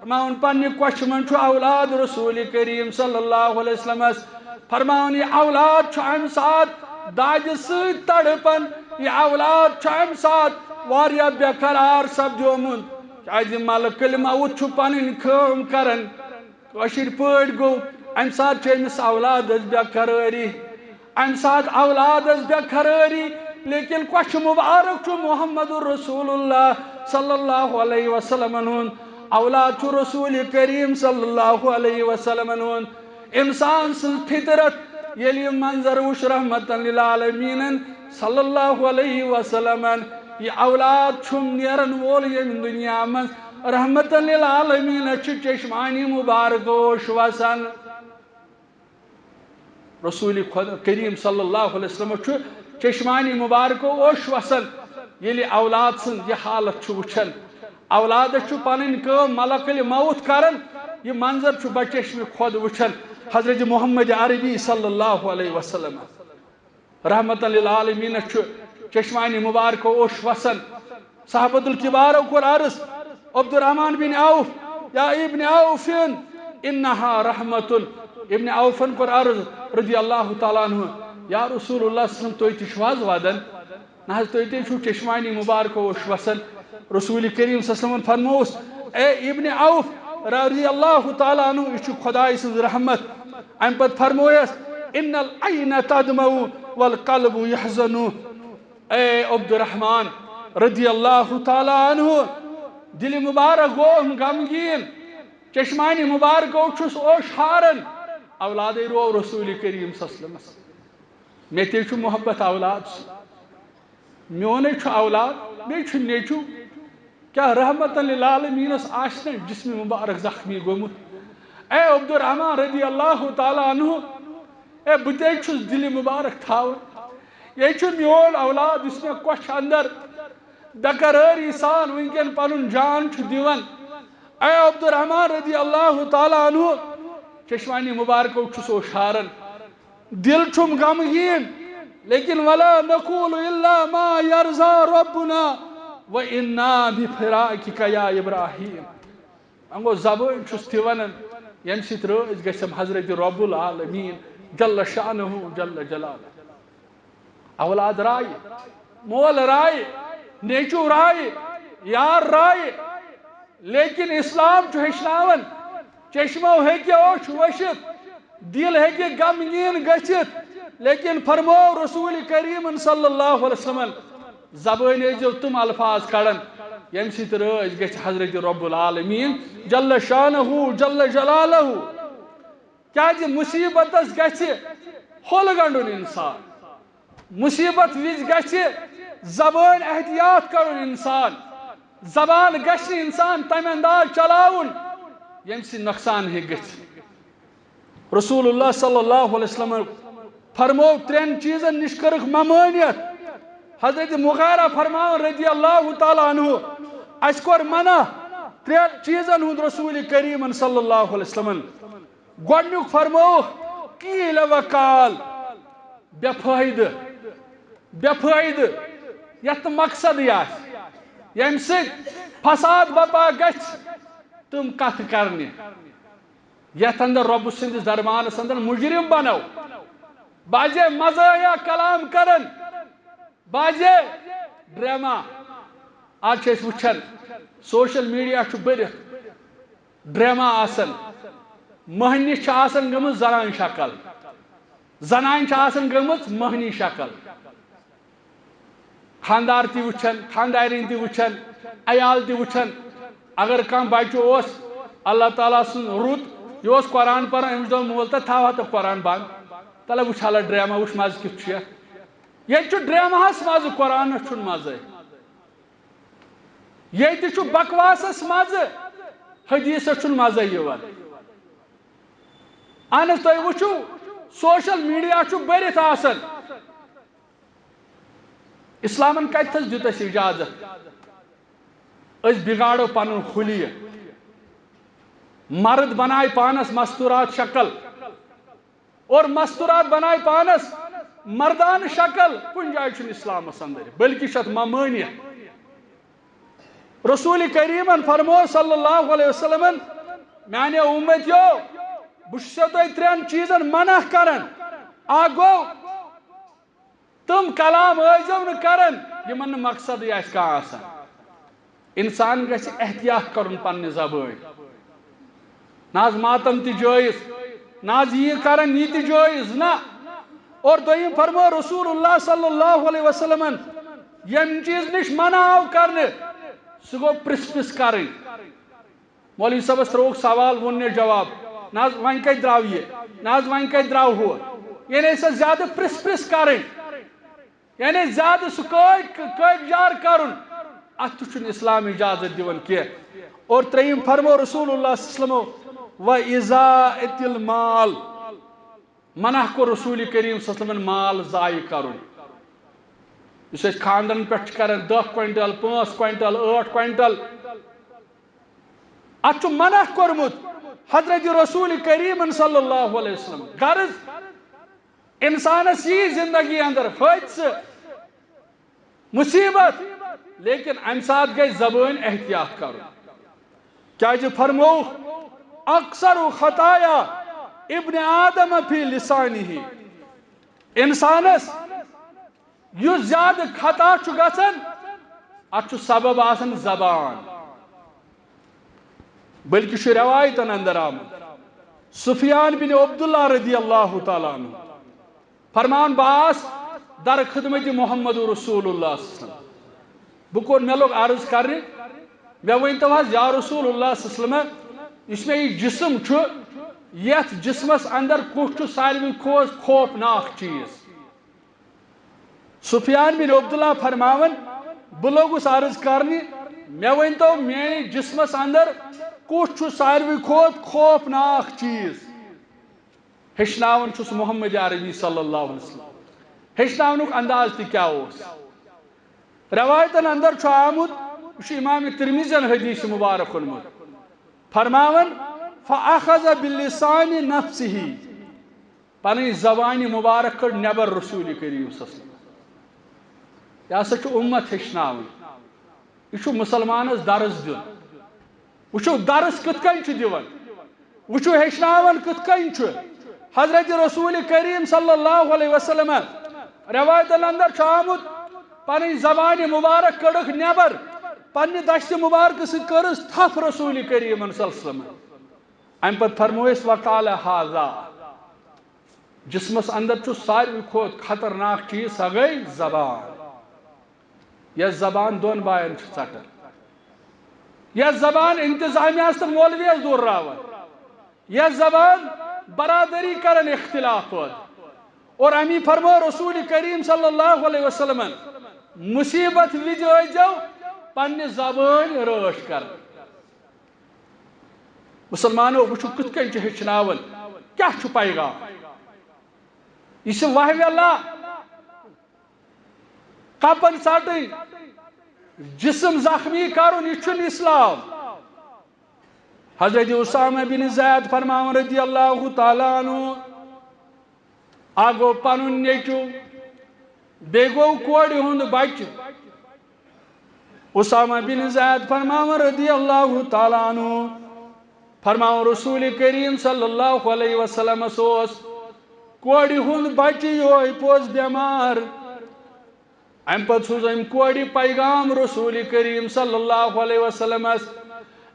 فرماوان پننہِ کۄچھِ منٛز چھُ اولاد رسول کریم صلی اللہ علیہ وسلمس۔ فرماوان، یہِ اولاد چھُ امہِ ساتہٕ دادِ سۭتۍ تڑپان، یہِ اولاد چھُ امہِ ساتہٕ واریاہ بے قرار سپدیومُت، کیازِ ملک الموت چھُ پنٕنۍ کٲم کران۔ کٲشِر پٲٹھۍ گوٚو، امہِ ساتہٕ چھِ أمِس اولادس بے قرٲری، امہِ ساتہٕ اولادس بے قرٲری، لیکن کۄچھِ مبارک چھُ محمد رسول اللہ صلی اللہ علیہ وسلمن ہُنٛد، اولاد چھُ رسول کریم صلی اللہ علیہ وسلمن ہُنٛد۔ انسان سٕنٛز فطرت، ییٚلہِ یہِ منظر وُچھ رحمتن للعالمینن صلی اللہ علیہ وسلمن، یہِ اولاد چھُم نیرن وول ییٚمہِ دُنیا منٛز، رحمتن للعالمین چھُ چشمانی مبارک اوش وسان۔ رسول خدا کریم صلی اللہ علیہ وسلم چھُ چشمانی مبارک اوش وسان، ییٚلہِ اولاد سٕنٛز یہِ حالت چھُ وٕچھان۔ اولادس چھُ پنٕنۍ کٲم ملک الموت کران، یہِ منظر چھُ بچشمِ خود وٕچھان حضرت محمد عربی صلی اللہ علیہ وسلم۔ رحمتن للعالمین چھُ چشمانی مبارک اوش وسان۔ صحابت الکبارو کوٚر عرض، عبدالرحمان بن عوف، یا ابن عوف، انہا رحمتن۔ ابن عوفن کوٚر عرض رضی اللہ تعالیٰ عنہ، یا رسول اللہ صلی اللہ علیہ وسلم، تُہۍ تہِ چھِو حظ ودان؟ نہ حظ، تُہۍ تہِ چھِو چشمانی مبارک اوش وسان۔ رسول کریم صلی اللہ علیہ وسلمن فرمووس، اے ابن عوف رضی اللہ تعالیٰ عنہ، یہِ چھُ خداے سٕنٛز رحمت۔ امہِ پتہٕ فرمویس، ان العین تدمع والقلب یحزن۔ اے عبدالرحمان رضی اللہ تعالیٰ عنہ، دِلہِ مبارک گوٚوم غمگیٖن، چشمانی مبارکو چھُس اوش ہاران، اولادے روو رسول کریم صلی اللہ علیہ وسلمس۔ مےٚ تہِ چھُ محبت اولاد سۭتۍ۔ میونٕے چھُ اولاد، بیٚیہِ چھُ نیٚچوٗ۔ کیٛاہ رحمتن للعالمینس آسہِ نہٕ جسمِ مبارک زخمی گوٚمُت؟ اے عبدالرحمان رضی اللہ تعالیٰ عنہ، اے بہٕ تہِ چھُس دِلہِ مُبارک تھاوان۔ یے چھُ میون اولاد یُس مےٚ کۄچھِ اندر بے قرٲری سان وٕنکٮ۪ن پنُن جان چھُ دِوان۔ اے عبدالرحمان رضی اللہ تعالیٰ عنہ، چشمانی مبارکو چھُس اوشاران۔ دِل چھُم غمگیٖن، لیکن ولا نقول الا ما یرضی ربنا و انا بفراقک یا ابراہیم۔ وۄنۍ گوٚو زبٲنۍ چھُس تہِ وَنان، ییٚمہِ سۭتۍ رٲضۍ گژھم حضرت رب العالمین جل شانہ جل جلالہ۔ اولاد رایہِ، مول رایہِ، نیٚچوٗ رایہِ، یار رایہِ، لیکن اسلام چھُ ہیٚچھناوان، چشمو ہیٚکہِ اوٚش وٕچھِتھ، دِل ہیٚکہِ غمگیٖن گٔژھِتھ، لیکن فرموو رسول کریمن صلی اللہ علیہ وسلمن، زبٲنۍ ٲسۍزیو تِم الفاظ کڑان، ییٚمہِ سۭتۍ رٲضۍ گژھِ حضرت رب العالمین جل شانہ جل جلالہ۔ کیازِ مصیبتس گژھِ حل گنڈُن انسان، مصیبت وِزِ گژھِ زبٲنۍ احتیاط کرُن انسان، زبان گژھِ نہٕ انسان تمہِ انداز چلاوُن، ییٚمہِ سۭتۍ نۄقصان ہیٚکہِ گٔژھِتھ۔ رسول اللہ صلی اللہ علیہ وسلم فرموو، ترٛٮ۪ن چیٖزن نِش کٔرٕکھ ممٲنیت۔ حضرت مغیرہ فرماوان رضی اللہ تعالیٰ عنہ، اسہِ کوٚر منع ترٛٮ۪ن چیٖزن ہُنٛد رسول کریمن صلی اللہ علیہ وسلمن۔ گۄڈٕنیُک فرمووُکھ، قیل و قال، بے فٲیدٕ، بے فٲیدٕ، یتھ نہٕ مقصدٕے آسہِ، ییٚمہِ سۭتۍ فساد بپا گژھِ، تِم کتھٕ کرنہِ۔ یتھ اندر رۄب سٕنٛدِس دربارس اندر مجرم بنو۔ بعضے مزاحیہ کلام کرن، بعضے ڈرامہ۔ آز چھِ أسۍ وٕچھان، سوشل میڈیا چھُ بٔرِتھ ڈرامہ آسان۔ مٔہنِس چھِ آسان گٔمٕژ زنانہِ شکل، زنانہِ چھِ آسان گٔمٕژ مٔہنی شکل۔ خاندار تہِ وٕچھان، خاندارِنۍ تہِ وٕچھان، عیال تہِ وٕچھان۔ اگر کانٛہہ بچہٕ اوس اللہ تعالیٰ سُنٛد رُت، یہِ اوس قرآن پران، أمِس دوٚپ مول، تہٕ تھاو ہا تہٕ قرآن بنٛد، تَلہ وٕچھ ہا ڈرامہ، وٕچھ مزٕ کیُتھ چھُ یتھ۔ ییٚتہِ چھُ ڈرامہس مزٕ، قرآنس چھُنہٕ مزے۔ ییٚتہِ چھُ بکواسس مزٕ، حدیثس چھُنہٕ مزے یِوان۔ اہن حظ، تُہۍ وٕچھِو، سوشل میڈیا چھُ بٔرِتھ آسان۔ اسلامن کتہِ تھس دیُت اسہِ اجازت أسۍ بگاڑو پنُن خلیہ؟ مرد بنایہِ پانس مستورات شکل اور مستورات بنایہِ پانس مردانہٕ شکل، کُنہِ جایہِ چھُنہٕ اسلامس اندر، بلکہِ چھِ اتھ ممٲنیت۔ رسول کریمن فرموو صلی اللہ علیہ وسلمن، میانیو امتیو، بہٕ چھُسو تۄہہِ ترٛٮ۪ن چیٖزن منع کران۔ اکھ گوٚو، تِم کلام ٲسۍزیو نہٕ کران یِمن نہٕ مقصدٕے آسہِ کانٛہہ آسان۔ انسان گژھِ احتیاط کرُن پننہِ زبٲنۍ۔ نہ حظ ماتم تہِ جٲیز، نہ حظ یہِ کران یہِ تہِ جٲیز، نہ۔ اور دوٚیِم فرموو رسول اللہ صلی اللہ علیہ وسلمن، ییٚمہِ چیٖز نِش منع آو کرنہٕ، سُہ گوٚو پرژھ پرژھ کرٕنۍ۔ مولوی صٲبس ترٛووُکھ سوال، ووٚن نہٕ جواب۔ نہ حظ وۄنۍ کتہِ درٛاو یہِ، نہ حظ وۄنۍ کتہِ درٛاو ہُہ۔ یعنی سۄ زیادٕ پرژھ پرژھ کرٕنۍ، یعنی زیادٕ سُہ کٲج-، کٲج جار کرُن، اتھ تہِ چھُنہٕ اسلام اجازت دِوان کینٛہہ۔ اور ترٛیٚیِم فرموو رسول اللہ صلی اللہ علیہ وسلمو، و اضاعت المال، منع کوٚر رسول کریم صلی اللہ علیہ وسلمن مال ضایع کرُن۔ یُس أسۍ خاندرن پٮ۪ٹھ چھِ کران، دَہ کوینٹل، پانٛژھ کوینٹل، ٲٹھ کوینٹل، اتھ چھُ منع کوٚرمُت حضرت رسول کریمن صلی اللہ علیہ وسلم۔ غرض، انسانس یی زندگی اندر حٲدثہٕ، مصیبت، لیکن امہِ ساتہٕ گژھِ زبٲنۍ احتیاط کرُن۔ کیازِ فرمووُکھ، اکثر خطایا ابن آدم فی لسانہ۔ انسانس یُس زیادٕ خطا چھُ گژھان، اتھ چھُ سبب آسان زبان۔ بلکہِ چھُ روایتن اندر آمُت، سفیان بن عبداللہ رضی اللہ تعالیٰ عنہ فرمان، بہٕ آس در خدمت محمد رسول اللہ صلی اللہ علیہ وسلم۔ بہٕ کوٚر، مےٚ لوٚگ عرض کرنہِ، مےٚ ؤنۍ تو حظ یا رسول اللہ صلی اللہ علیہ وسلم، یُس مےٚ یہِ جسم چھُ، یتھ جسمس اندر کُس چھُ ساروی کھۄتہٕ خوفناک چیٖز؟ سفیان بن عبداللہ فرماوان، بہٕ لوٚگُس عرض کرنہِ، مےٚ ؤنۍ تو، میٲنِس جسمس اندر کُس چھُ ساروی کھۄتہٕ خوفناک چیز؟ ہیٚچھناوان چھُس محمد عربی صلی اللہ علیہ وسلم۔ ہیٚچھناونُک انداز تہِ کیٛاہ اوس؟ روایتن اندر چھُ آمُت، یہِ چھُ امام ترمذین حدیث مبارک اوٚنمُت، فرماوان، "فأخذ بلسان نفسه"، پنٕنۍ زبانہِ مبارک کٔڑ نٮ۪بر رسول کریم صلی اللہ علیہ وسلم۔ یہِ ہسا چھُ امت ہیٚچھناوان، یہِ چھُ مسلمانس درس دیُن۔ وٕچھِو درس کِتھ کٔنۍ چھُ دِوان، وٕچھِو ہیٚچھناوان کِتھ کٔنۍ چھُ۔ حضرت رسول کریم صلی اللہ علیہ وسلم، روایتن اندر چھُ آمُت، پنٕنۍ زبانہِ مبارک کٔڑٕکھ نٮ۪بر، پننہِ دستِ مبارکہٕ سۭتۍ کٔرٕس تھپھ رسول کریم صلی اللہ علیہ وسلم۔ امہِ پتہٕ فرموو اَسہِ، "وقال هذا"۔ جسمس اندر چھُ ساروی کھۄتہٕ خطرناک چیز، سۄ گٔے زبان۔ یۄس زبان دۄن باین چھِ ژٹان، یۄس زبان انتظامیہس تہٕ مولویس دوٗر راوان، یۄس زبان برادری کران اختلاف پٲدٕ۔ اور امی فرمو رسول کریم صلی اللہ علیہ وسلمن، مصیبت وِزِ ٲسۍزیو پننہِ زبٲنۍ رٲچھ کران۔ مسلمانو، وٕچھِو کِتھ کٔنۍ چھُ ہیٚچھناوان، کیٛاہ چھُ پیغام۔ یہِ چھِ وحوی اللہ، کپن ژٹٕنۍ، جسم زخمی کرُن، یہِ چھُنہٕ اسلام۔ حضرت اسامہ بن زید فرماوان رضی اللہ تعالیٰ عنہ، اکھ گوٚو پنُن نیٚچو، بیٚیہِ گوٚو کورِ ہُنٛد بچہِ۔ اسامہ بن زید فرماوان رضی اللہ تعالیٰ عنہ، فرماوان رسول کریم صلی اللہ علیہ وسلمس اوس کورِ ہُنٛد بچہِ یِہوٚے پوٚز بٮ۪مار۔ امہِ پتہٕ سوٗز أمۍ کورِ پیغام رسول کریم صلی اللہ علیہ وسلمس،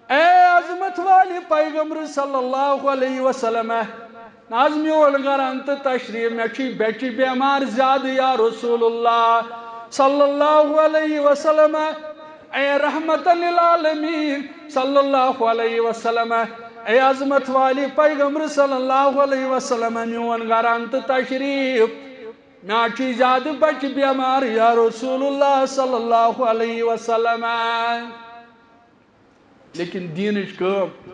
"اے عظمت والہِ پیغمبر صلی اللہ علیہ وسلم، نہ حظ میون گرن تہٕ تشریف، مےٚ چھُے بچہِ بٮ۪مار زیادٕ یا رسول اللہ صلی اللہ علیہ وسلم، اے رحمت للعالمین صلی اللہ علیہ وسلم، اے عظمت والہِ پیغمبر صلی اللہ علیہ وسلم، میون گرن تہٕ تشریف، مےٚ چھُے زیادٕ بچہِ بٮ۪مار یا رسول اللہ صلی اللہ علیہ وسلم۔" لیکن دیٖنٕچ کٲم،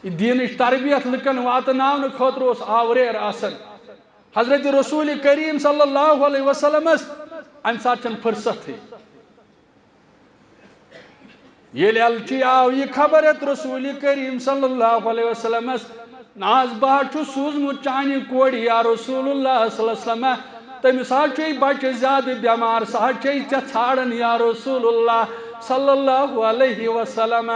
یہِ دیٖنٕچ تربیت لُکن واتناونہٕ خٲطرٕ اوس آوریر آسان۔ حضرت رسول کریم صلی اللہ علیہ وسلمس امہِ ساتہٕ چھنہٕ فرصتھٕے۔ ییٚلہِ الچی آو یہِ خبر ہیٚتھ رسول کریم صلی اللہ علیہ وسلمس، نہ حظ، بہٕ حظ چھُس سوٗزمُت چانہِ کورِ یا رسول اللہ صلی اللہ علیہ وسلم، تٔمِس حظ چھُے بچہِ زیادٕ بٮ۪مار، سۄ حظ چھے ژےٚ ژھانڈان یا رسول اللہ صلی اللہ علیہ وسلم۔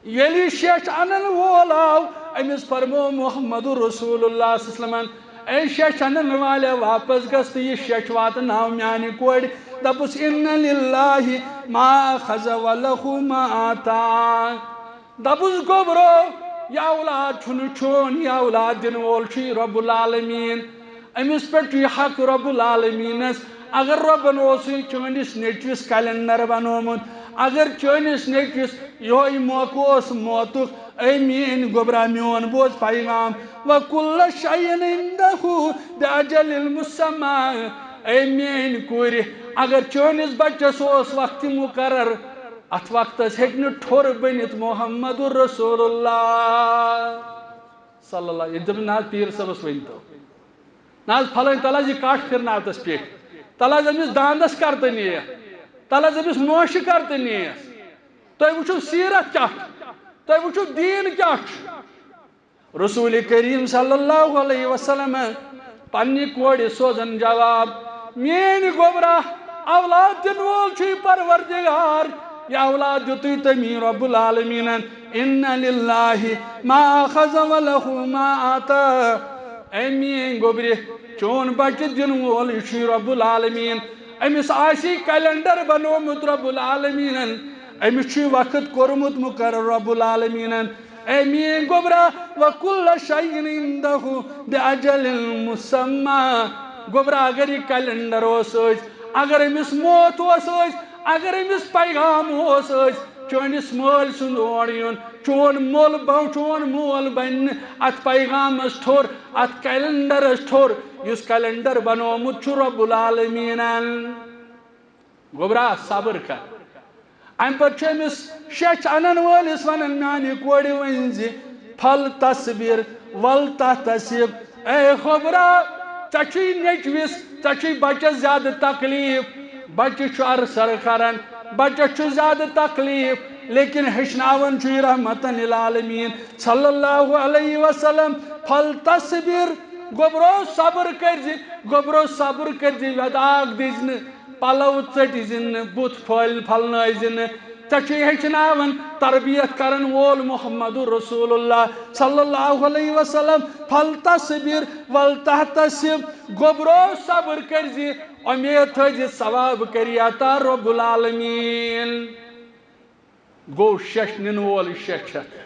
ییٚلہِ یہِ شیٚچھ انن وول آو، أمِس فرموو محمد رسول اللہ صلی اللہ علیہ وسلمن، "اے شیٚچھ انن والے، واپس گژھ تہٕ یہِ شیٚچھ واتناو میانہِ کورِ۔" دپُس، "ان للہ ما اخذ ولہ ما اعطا۔" دپُس، "گوٚبرو، یہِ اولاد چھُنہٕ چون، یہِ اولاد دِنہٕ وول چھُے رب العالمین۔ أمِس پٮ۪ٹھ چھُ یہِ حق رب العالمینس۔ اگر رۄبن اوسُے چٲنِس نیٚچوِس کلینڈر بنوومُت، اگر چٲنِس نیٚچوِس یِہوٚے موقعہٕ اوس موتُک، اے میٲنۍ گوٚبرا، میون بوز پیغام، وکل شیء عندہ بأجل مسمی، اے میٲنۍ کورِ، اگر چٲنِس بچس اوس وقتِ مقرر، اتھ وقتس ہیٚکہِ نہٕ ٹھوٚر بٔنِتھ محمد رسول اللہ صلی اللہ۔" ییٚلہِ دٔپِس، "نہ حظ، پیٖر صٲبس ؤنۍ تو، نہ حظ، پھلٲنۍ، تلہٕ حظ یہِ کٹھ پھِرناو تس پیٚٹھۍ، تلہٕ حظ أمِس داندس کرتہٕ نِیَکھ، تلہٕ حظ أمِس نوشہِ کرتہٕ نِیَس۔ تُہۍ وٕچھِو سیرت کیٛاہ چھُ، تُہۍ وٕچھِو دیٖن کیٛاہ چھُ۔" رسول کریم صلی اللہ علیہ وسلم پننہِ کورِ سوزن جواب، "میٲنۍ گوٚبرا، اولاد دِنہٕ وول چھُے پروردگار، یہِ اولاد دیُتُے تٔمی رب العالمینن۔ ان للہ ما اخذ ولہ ما اعطا۔" اے میٲنۍ گوٚبرِ، چون بچہِ دِنہٕ وول یہِ چھُے رب العالمین۔ أمِس آسی کلینڈر بنوومُت رب العالمینن، أمِس چھُے وقت کوٚرمُت مقرر رب العالمینن۔ اے میٲنۍ گوٚبرا، وکل شیء عندہ بأجل مسمی۔ گوٚبرا، اگر یہِ کلینڈر اوس أسۍ، اگر أمِس موت اوس أسۍ، اگر أمِس پیغام اوس أسۍ، چٲنِس مٲلۍ سُنٛد اور یُن، چون مول بہ-، چون مول بنہِ نہٕ اتھ پیغامس ٹھوٚر، اتھ کلینڈرس ٹھوٚر، یُس کلینڈر بنوومُت چھُ رب العالمینن۔ گوٚبرا، صبر کر۔ امہِ پتہٕ چھُ أمِس شیٚچھ انن وٲلِس ونان، میانہِ کورِ ؤنۍ زِ، "فل تصبر ول تحتسب"، اے خۄبرا، ژےٚ چھُے نیٚچوِس، ژےٚ چھُے بچس زیادٕ تکلیف، بچہِ چھُ ارسر کران، بچس چھُ زیادٕ تکلیف، لیکن ہیٚچھناوان چھُے رحمتن للعالمین صلی اللہ علیہ وسلم، "فل تصبر"، گوٚبرو صبر کٔرۍ زِ، گوٚبرو صبر کٔرۍ زِ، وٮ۪داکھ دِزِ نہٕ، پلو ژٔٹۍ زِ نہٕ، بُتھ پھٲلۍ پھلنٲوۍ زِ نہٕ۔ ژےٚ چھُے ہیٚچھناوان، تربیت کرن وول محمد رسول اللہ صلی اللہ علیہ وسلم، "فل تصبر ول تحتسب"، گوٚبرو صبر کٔرۍ زِ، اُمید تھٲوۍ زِ ثواب کری عطا رب العالمین۔ گوٚو شیٚچھ نِنہٕ وول شیٚچھ ہٮ۪تھ۔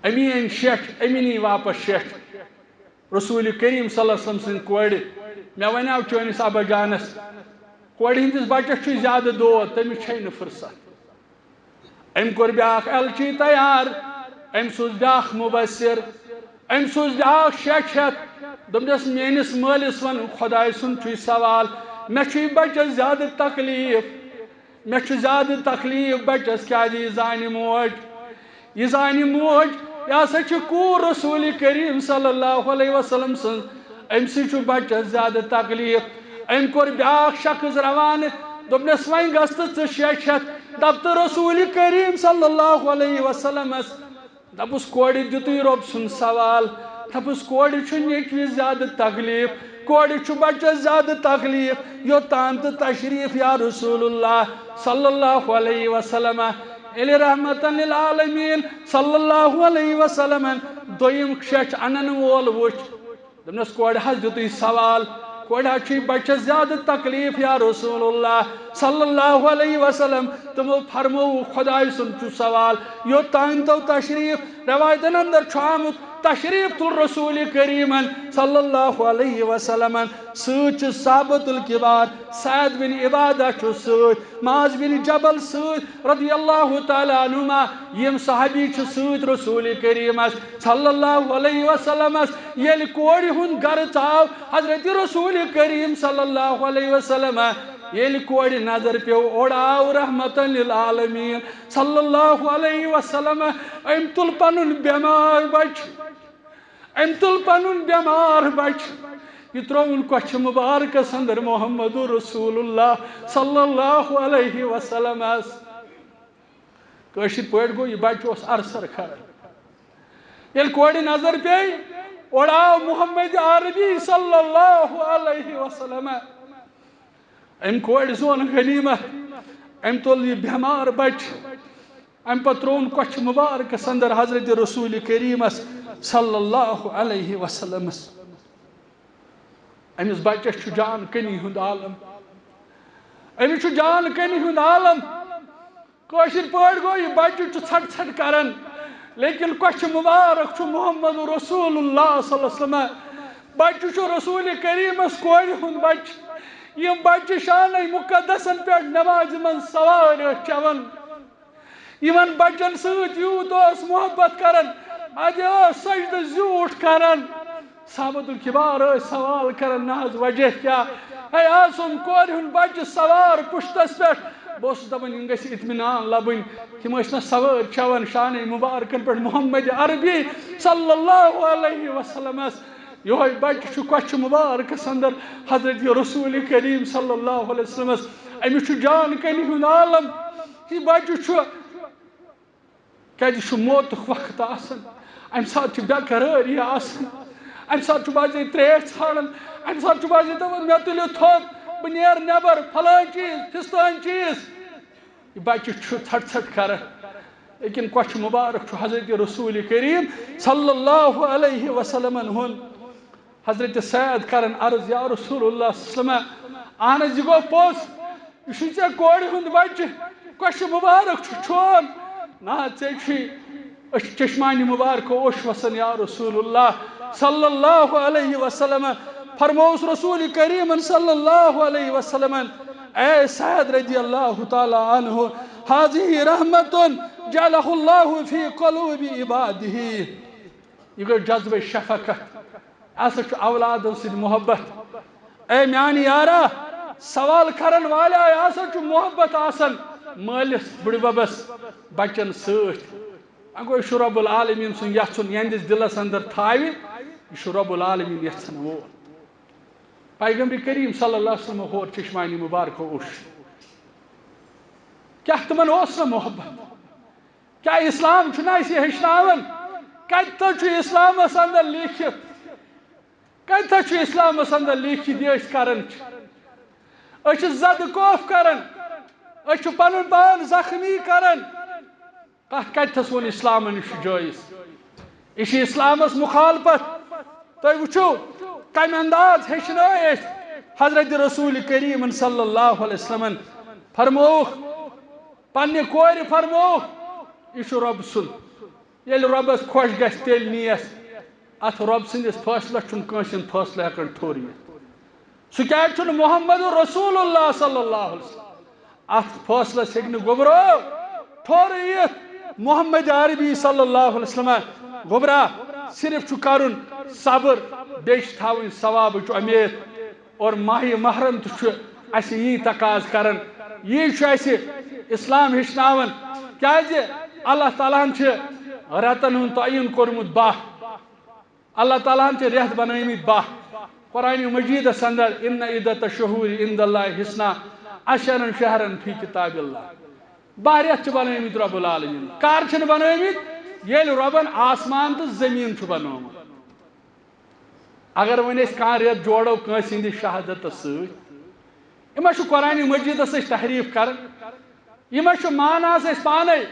امیٖن شیٚچھ، امیٖنی واپس شیٚچھ۔ رسول کریم صلی اللہ علیہ وسلم سٕنٛدِ کورِ، مےٚ ونیاو چٲنِس ابا جانس، کورِ ہٕنٛدِس بچس چھُے زیادٕ دود، تٔمِس چھے نہٕ فرصت۔ أمۍ کوٚر بیٛاکھ ایلچی تیار، أمۍ سوٗز بیٛاکھ مبصر، أمۍ سوٗز بیٛاکھ شیٚچھ ہٮ۪تھ، دوٚپنس، "میٲنِس مٲلِس وَن، خۄداے سُنٛد چھُے سوال، مےٚ چھُے بچس زیادٕ تکلیف۔" مےٚ چھُ زیادٕ تکلیٖف بچس، کیازِ یہِ زانہِ موج، یہِ زانہِ موج، یہِ ہسا چھِ کوٗر رسول کریم صلی اللہ علیہ وسلم سٕنٛز، أمۍ سٕے چھُ بچس زیادٕ تکلیٖف۔ أمۍ کوٚر بیٛاکھ شخص روانہٕ، دوٚپنس، "وۄنۍ گژھ تہٕ ژٕ شیٚچھ ہٮ۪تھ، دپ تہٕ رسول کریم صلی اللہ علیہ وسلمس، دپُس، کورِ دیُتُے رۄب سُنٛد سوال۔ دپُس، کورِ چھُ نیٚچوِس زیادٕ تکلیٖف، کورِ چھُ بچس زیادٕ تکلیٖف، یوٚتام تہٕ تشریٖف یا رسول اللہ صلی اللہ علیہ وسلم، ییٚلہِ رحمتن للعالمین صلی اللہ علیہ وسلمن دوٚیِم شیٚچھ انن وول وُچھ۔" دوٚپنس، "کورِ حظ دیُتُے سوال، کورِ حظ چھُے بچس زیادٕ تکلیٖف یا رسول اللہ صلی اللہ علیہ وسلم۔" تِمو فرموو، "خۄداے سُنٛد چھُ سوال، یوٚتام تو تشریٖف۔" روایتن اندر چھُ آمُت، تشریٖف تُل رسول کریٖمن صلی اللہ علیہ وسلمن سۭتۍ، چھُ صحابۃ الکبار سعد بن عبادہ چھُ سۭتۍ، معاذ بن جبل سۭتۍ رضی اللہ تعالیٰ عنہما، یِم صحابی چھِ سۭتۍ رسول کریٖمس صلی اللہ علیہ وسلمس۔ ییٚلہِ کورِ ہُنٛد گرٕ ژاو حضرت رسول کریم صلی اللہ علیہ وسلم، ییٚلہِ کورِ نظر پیوٚو، اورٕ آو رحمتن للعالمین صلی اللہ علیہ وسلم۔ أمۍ تُل پنُن بٮ۪مار بچہٕ، أمۍ تُل پنُن بٮ۪مار بچہٕ، یہِ ترٛووُن کۄچھِ مبارکس اندر محمد رسول اللہ صلی اللہ علیہ وسلمس۔ کٲشِر پٲٹھۍ گوٚو، یہِ بچہٕ اوس ارسر کران۔ ییٚلہِ کورِ نظر پیٚیہِ، اورٕ آو محمد عربی صلی اللہ علیہ وسلم۔ أمۍ کورِ زون غنیمت، أمۍ تُل یہِ بٮ۪مار بچہٕ، اَمہِ پتہٕ ترٛووُن کۄچھِ مبارکس اندر حضرت رسول کریٖمس صلی اللہ علیہ وسلمس۔ أمِس بچس چھُ جان کنی ہُنٛد عالم، أمِس چھُ جان کنی ہُنٛد عالم۔ کٲشِر پٲٹھۍ گوٚو، یہِ بچہٕ چھُ ژھٹ ژھٹ کران، لیکن کۄچھِ مبارک چھُ محمد رسول اللہ صلی اللہ علیہ وسلم۔ بچہٕ چھُ رسول کریٖمس کورِ ہُنٛد بچہٕ۔ یِم بچہٕ شانَے مُقدسن پٮ۪ٹھ نمازِ منٛز سوارِ ٲسۍ چٮ۪وان۔ یِمن بچن سۭتۍ یوٗت اوس محبت کران، اَتہِ ٲس سجدٕ زیوٗٹھ کران۔ صحابت الکبار ٲسۍ سوال کران، "نہ حظ، وجہ کیٛاہ؟ ہے، آز اوٚن کورِ ہُنٛد بچہٕ سوار پُشتس پٮ۪ٹھ۔" بہٕ اوسُس دپان، یِم گژھِ اطمینان لبٕنۍ۔ تِم ٲسۍ نہ سوٲرۍ چٮ۪وان شانَے مبارکن پٮ۪ٹھ محمد عربی صلی اللہ علیہ وسلمس۔ یِہوٚے بچہٕ چھُ کۄچھِ مبارکس اندر حضرت رسول کریم صلی اللہ علیہ وسلمس۔ أمِس چھُ جان کنہِ ہُنٛد عالم۔ یہِ بچہٕ چھُ کیازِ یہِ چھُ موتُک وقت آسان، امہِ ساتہٕ چھِ بے قرٲری آسان، امہِ ساتہٕ چھُ بعضے ترٛیش ژھانڈان، امہِ ساتہٕ چھُ بعضے دپان، "مےٚ تُلِو تھوٚد، بہٕ نیرٕ نٮ۪بر، فلٲنۍ چیٖز، فستٲنۍ چیٖز۔" یہِ بچہٕ چھُ ژھٹ ژھٹ کران، لیکن کۄچھِ مبارک چھُ حضرت رسول کریم صلی اللہ علیہ وسلمن ہُنٛد۔ حضرت سعد کرن عرض، "یا رسول اللہ صلی اللہ علیہ وسلم، اہن حظ، یہِ گوٚو پوٚز، یہِ چھُے ژےٚ کورِ ہُنٛد بچہٕ، کۄچھِ مبارک چھُ چون، نہ حظ، ژےٚ چھُے أچھ، چشمانِ مبارکو اوٚش وسان، یا رسول اللہ صلی اللہ علیہ وسلم۔" فرمووُس رسول کریمن صلی اللہ علیہ وسلمن، "اے سعد رضی اللہ تعالیٰ عنہ، هذه رحمة جعلها الله في قلوب عباده۔" یہِ گوٚو جذبہٕ شفقت۔ ہسا چھُ اولادن سۭتۍ محبت۔ اے میانہِ یارا، سوال کرن والے ہسا چھُ محبت آسان۔ مٲلِس، بٕڈِببس، بچن سۭتۍ۔ وۄنۍ گوٚو، یہِ چھُ رب العالمین سُنٛد یژھُن، یِہنٛدِس دِلس اندر تھاوِ، یہِ چھُ رب العالمین یژھن وول۔ پیغمبر کریم صلی اللہ علیہ وسلم ہور چشمانی مبارکو اوٚش۔ کیٛاہ تِمن اوس نہٕ محبت؟ کیٛاہ اسلام چھُنہٕ اَسہِ یہِ ہیٚچھناوان؟ کتہِ تھا چھُ اسلامس اندر لیٖکھِتھ؟ کتہِ تھا چھُ اسلامس اندر لیٖکھِتھ یہِ أسۍ کران چھِ؟ أسۍ چھِ زدٕ کوف کران، أسۍ چھِ پنُن پان زخمی کران۔ کتھ کتہِ تھس ووٚن اسلامن یہِ چھُ جٲیز؟ یہِ چھُ اسلامس مخالفت۔ تُہۍ وٕچھِو، کمہِ انداز ہیٚچھنٲے أسۍ حضرت رسول کریم صلی اللہ علیہ وسلمن۔ فرمووُکھ، پننہِ کورِ فرمووُکھ، یہِ چھُ رۄب سُنٛد۔ ییٚلہِ رۄبس خۄش گژھِ، تیٚلہِ نِیَس۔ اتھ رۄب سٕنٛدِس فٲصلس چھُنہٕ کٲنٛسہِ ہُنٛد فٲصلہٕ ہٮ۪کان ٹھوٚر یِتھ۔ سُہ کیٛازِ چھُنہٕ محمد رسول اللہ صلی اللہ علیہ وسلم؟ اتھ فٲصلس ہیٚکہِ نہٕ گوٚبرو ٹھوٚر یِتھ۔ محمد عربی صلی اللہ علیہ وسلم، گوٚبرا، صرف چھُ کرُن صبر، بیٚیہِ چھِ تھاوٕنۍ ثوابٕچ اُمید۔ اور ماہِ محرم تہِ چھُ اَسہِ یی تقاض کران، یی چھُ اَسہِ اسلام ہیٚچھناوان۔ کیٛازِ؟ اللہ تعالیٰ ہن چھِ رٮ۪تن ہُنٛد تعیٖن کوٚرمُت باہ۔ اللہ تعالیٰ ہن چھِ رٮ۪تھ بنٲومٕتۍ باہ۔ قرآن مجیدس اندر، "ان عدت الشہور عند اللہ اثنا عشر شہرا فی کتاب اللہ۔" باہ رٮ۪تھ چھِ بنٲومٕتۍ رب العالمین۔ کر چھِنہٕ بنٲومٕتۍ؟ ییٚلہِ رۄبن آسمان تہٕ زٔمیٖن چھُ بنوومُت۔ اگر وۄنۍ أسۍ کانٛہہ رٮ۪تھ جوڑو کٲنٛسہِ ہٕنٛدِس شہادتس سۭتۍ، یہِ ما چھُ قرآن مجیدس أسۍ تحریف کران؟ یہِ ما چھُ معناہس أسۍ پانے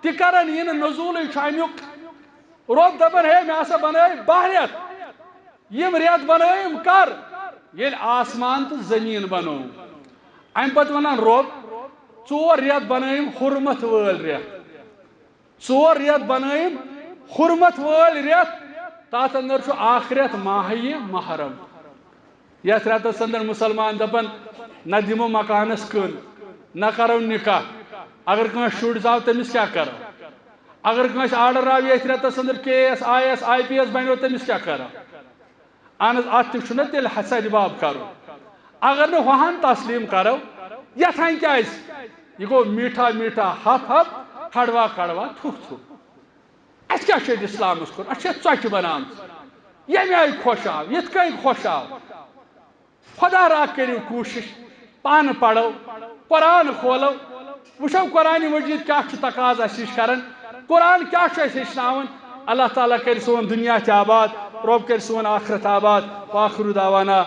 تہِ کران؟ یہِ نہٕ نزولٕے چھُ امیُک۔ رۄب دپان، ہے، مےٚ ہسا بنٲے باہ رٮ۪تھ۔ یِم رٮ۪تھ بنٲوِم کر؟ ییٚلہِ آسمان تہٕ زٔمیٖن بنوو۔ امہِ پتہٕ ونان رۄب، ژور رٮ۪تھ بنٲوِم حرمت وٲلۍ رٮ۪تھ۔ ژور رٮ۪تھ بنٲوِم حرمت وٲلۍ رٮ۪تھ، تتھ اندر چھُ اکھ رٮ۪تھ ماہِ محرم۔ یتھ رٮ۪تس اندر مسلمان دپن، نہ دِمو مکانس کٕن، نہ کرو نکاح۔ اگر کٲنٛسہِ شُرۍ زاو، تٔمِس کیٛاہ کرو؟ اگر کٲنٛسہِ آرڈر آو یتھ رٮ۪تس اندر، K A S, I A S, I P S بنیو، تٔمِس کیٛاہ کرو؟ اہن حظ، اتھ تہِ چھُنہ تیٚلہِ حسد باب کرُن۔ اگر نہٕ ہۄہن تسلیم کرو، یتھ ہن کیٛازِ؟ یہِ گوٚو میٖٹھا میٖٹھا ہپ ہپ، کڑوا کڑوا تھُف تھُف۔ اسہِ کیٛاہ چھُ ییٚتہِ اسلامس کوٚرمُت؟ اسہِ چھِ ژۄچہِ بنامژٕ۔ ییٚمہِ آیہِ خۄش آو، یِتھ کٔنۍ خۄش آو۔ خۄدا را کٔرِو کوٗشِش، پانہٕ پرو، قرآن کھولو، وٕچھو قرآن مجید کیٛاہ چھُ تقاضہٕ اَسہِ نِش کران، قرآن کیٛاہ چھُ اَسہِ ہیٚچھناوان۔ اللہ تعالیٰ کٔرِ سون دُنیا تہِ آباد، رۄب کٔرِ سون آخرت آباد۔ وآخر دعوانا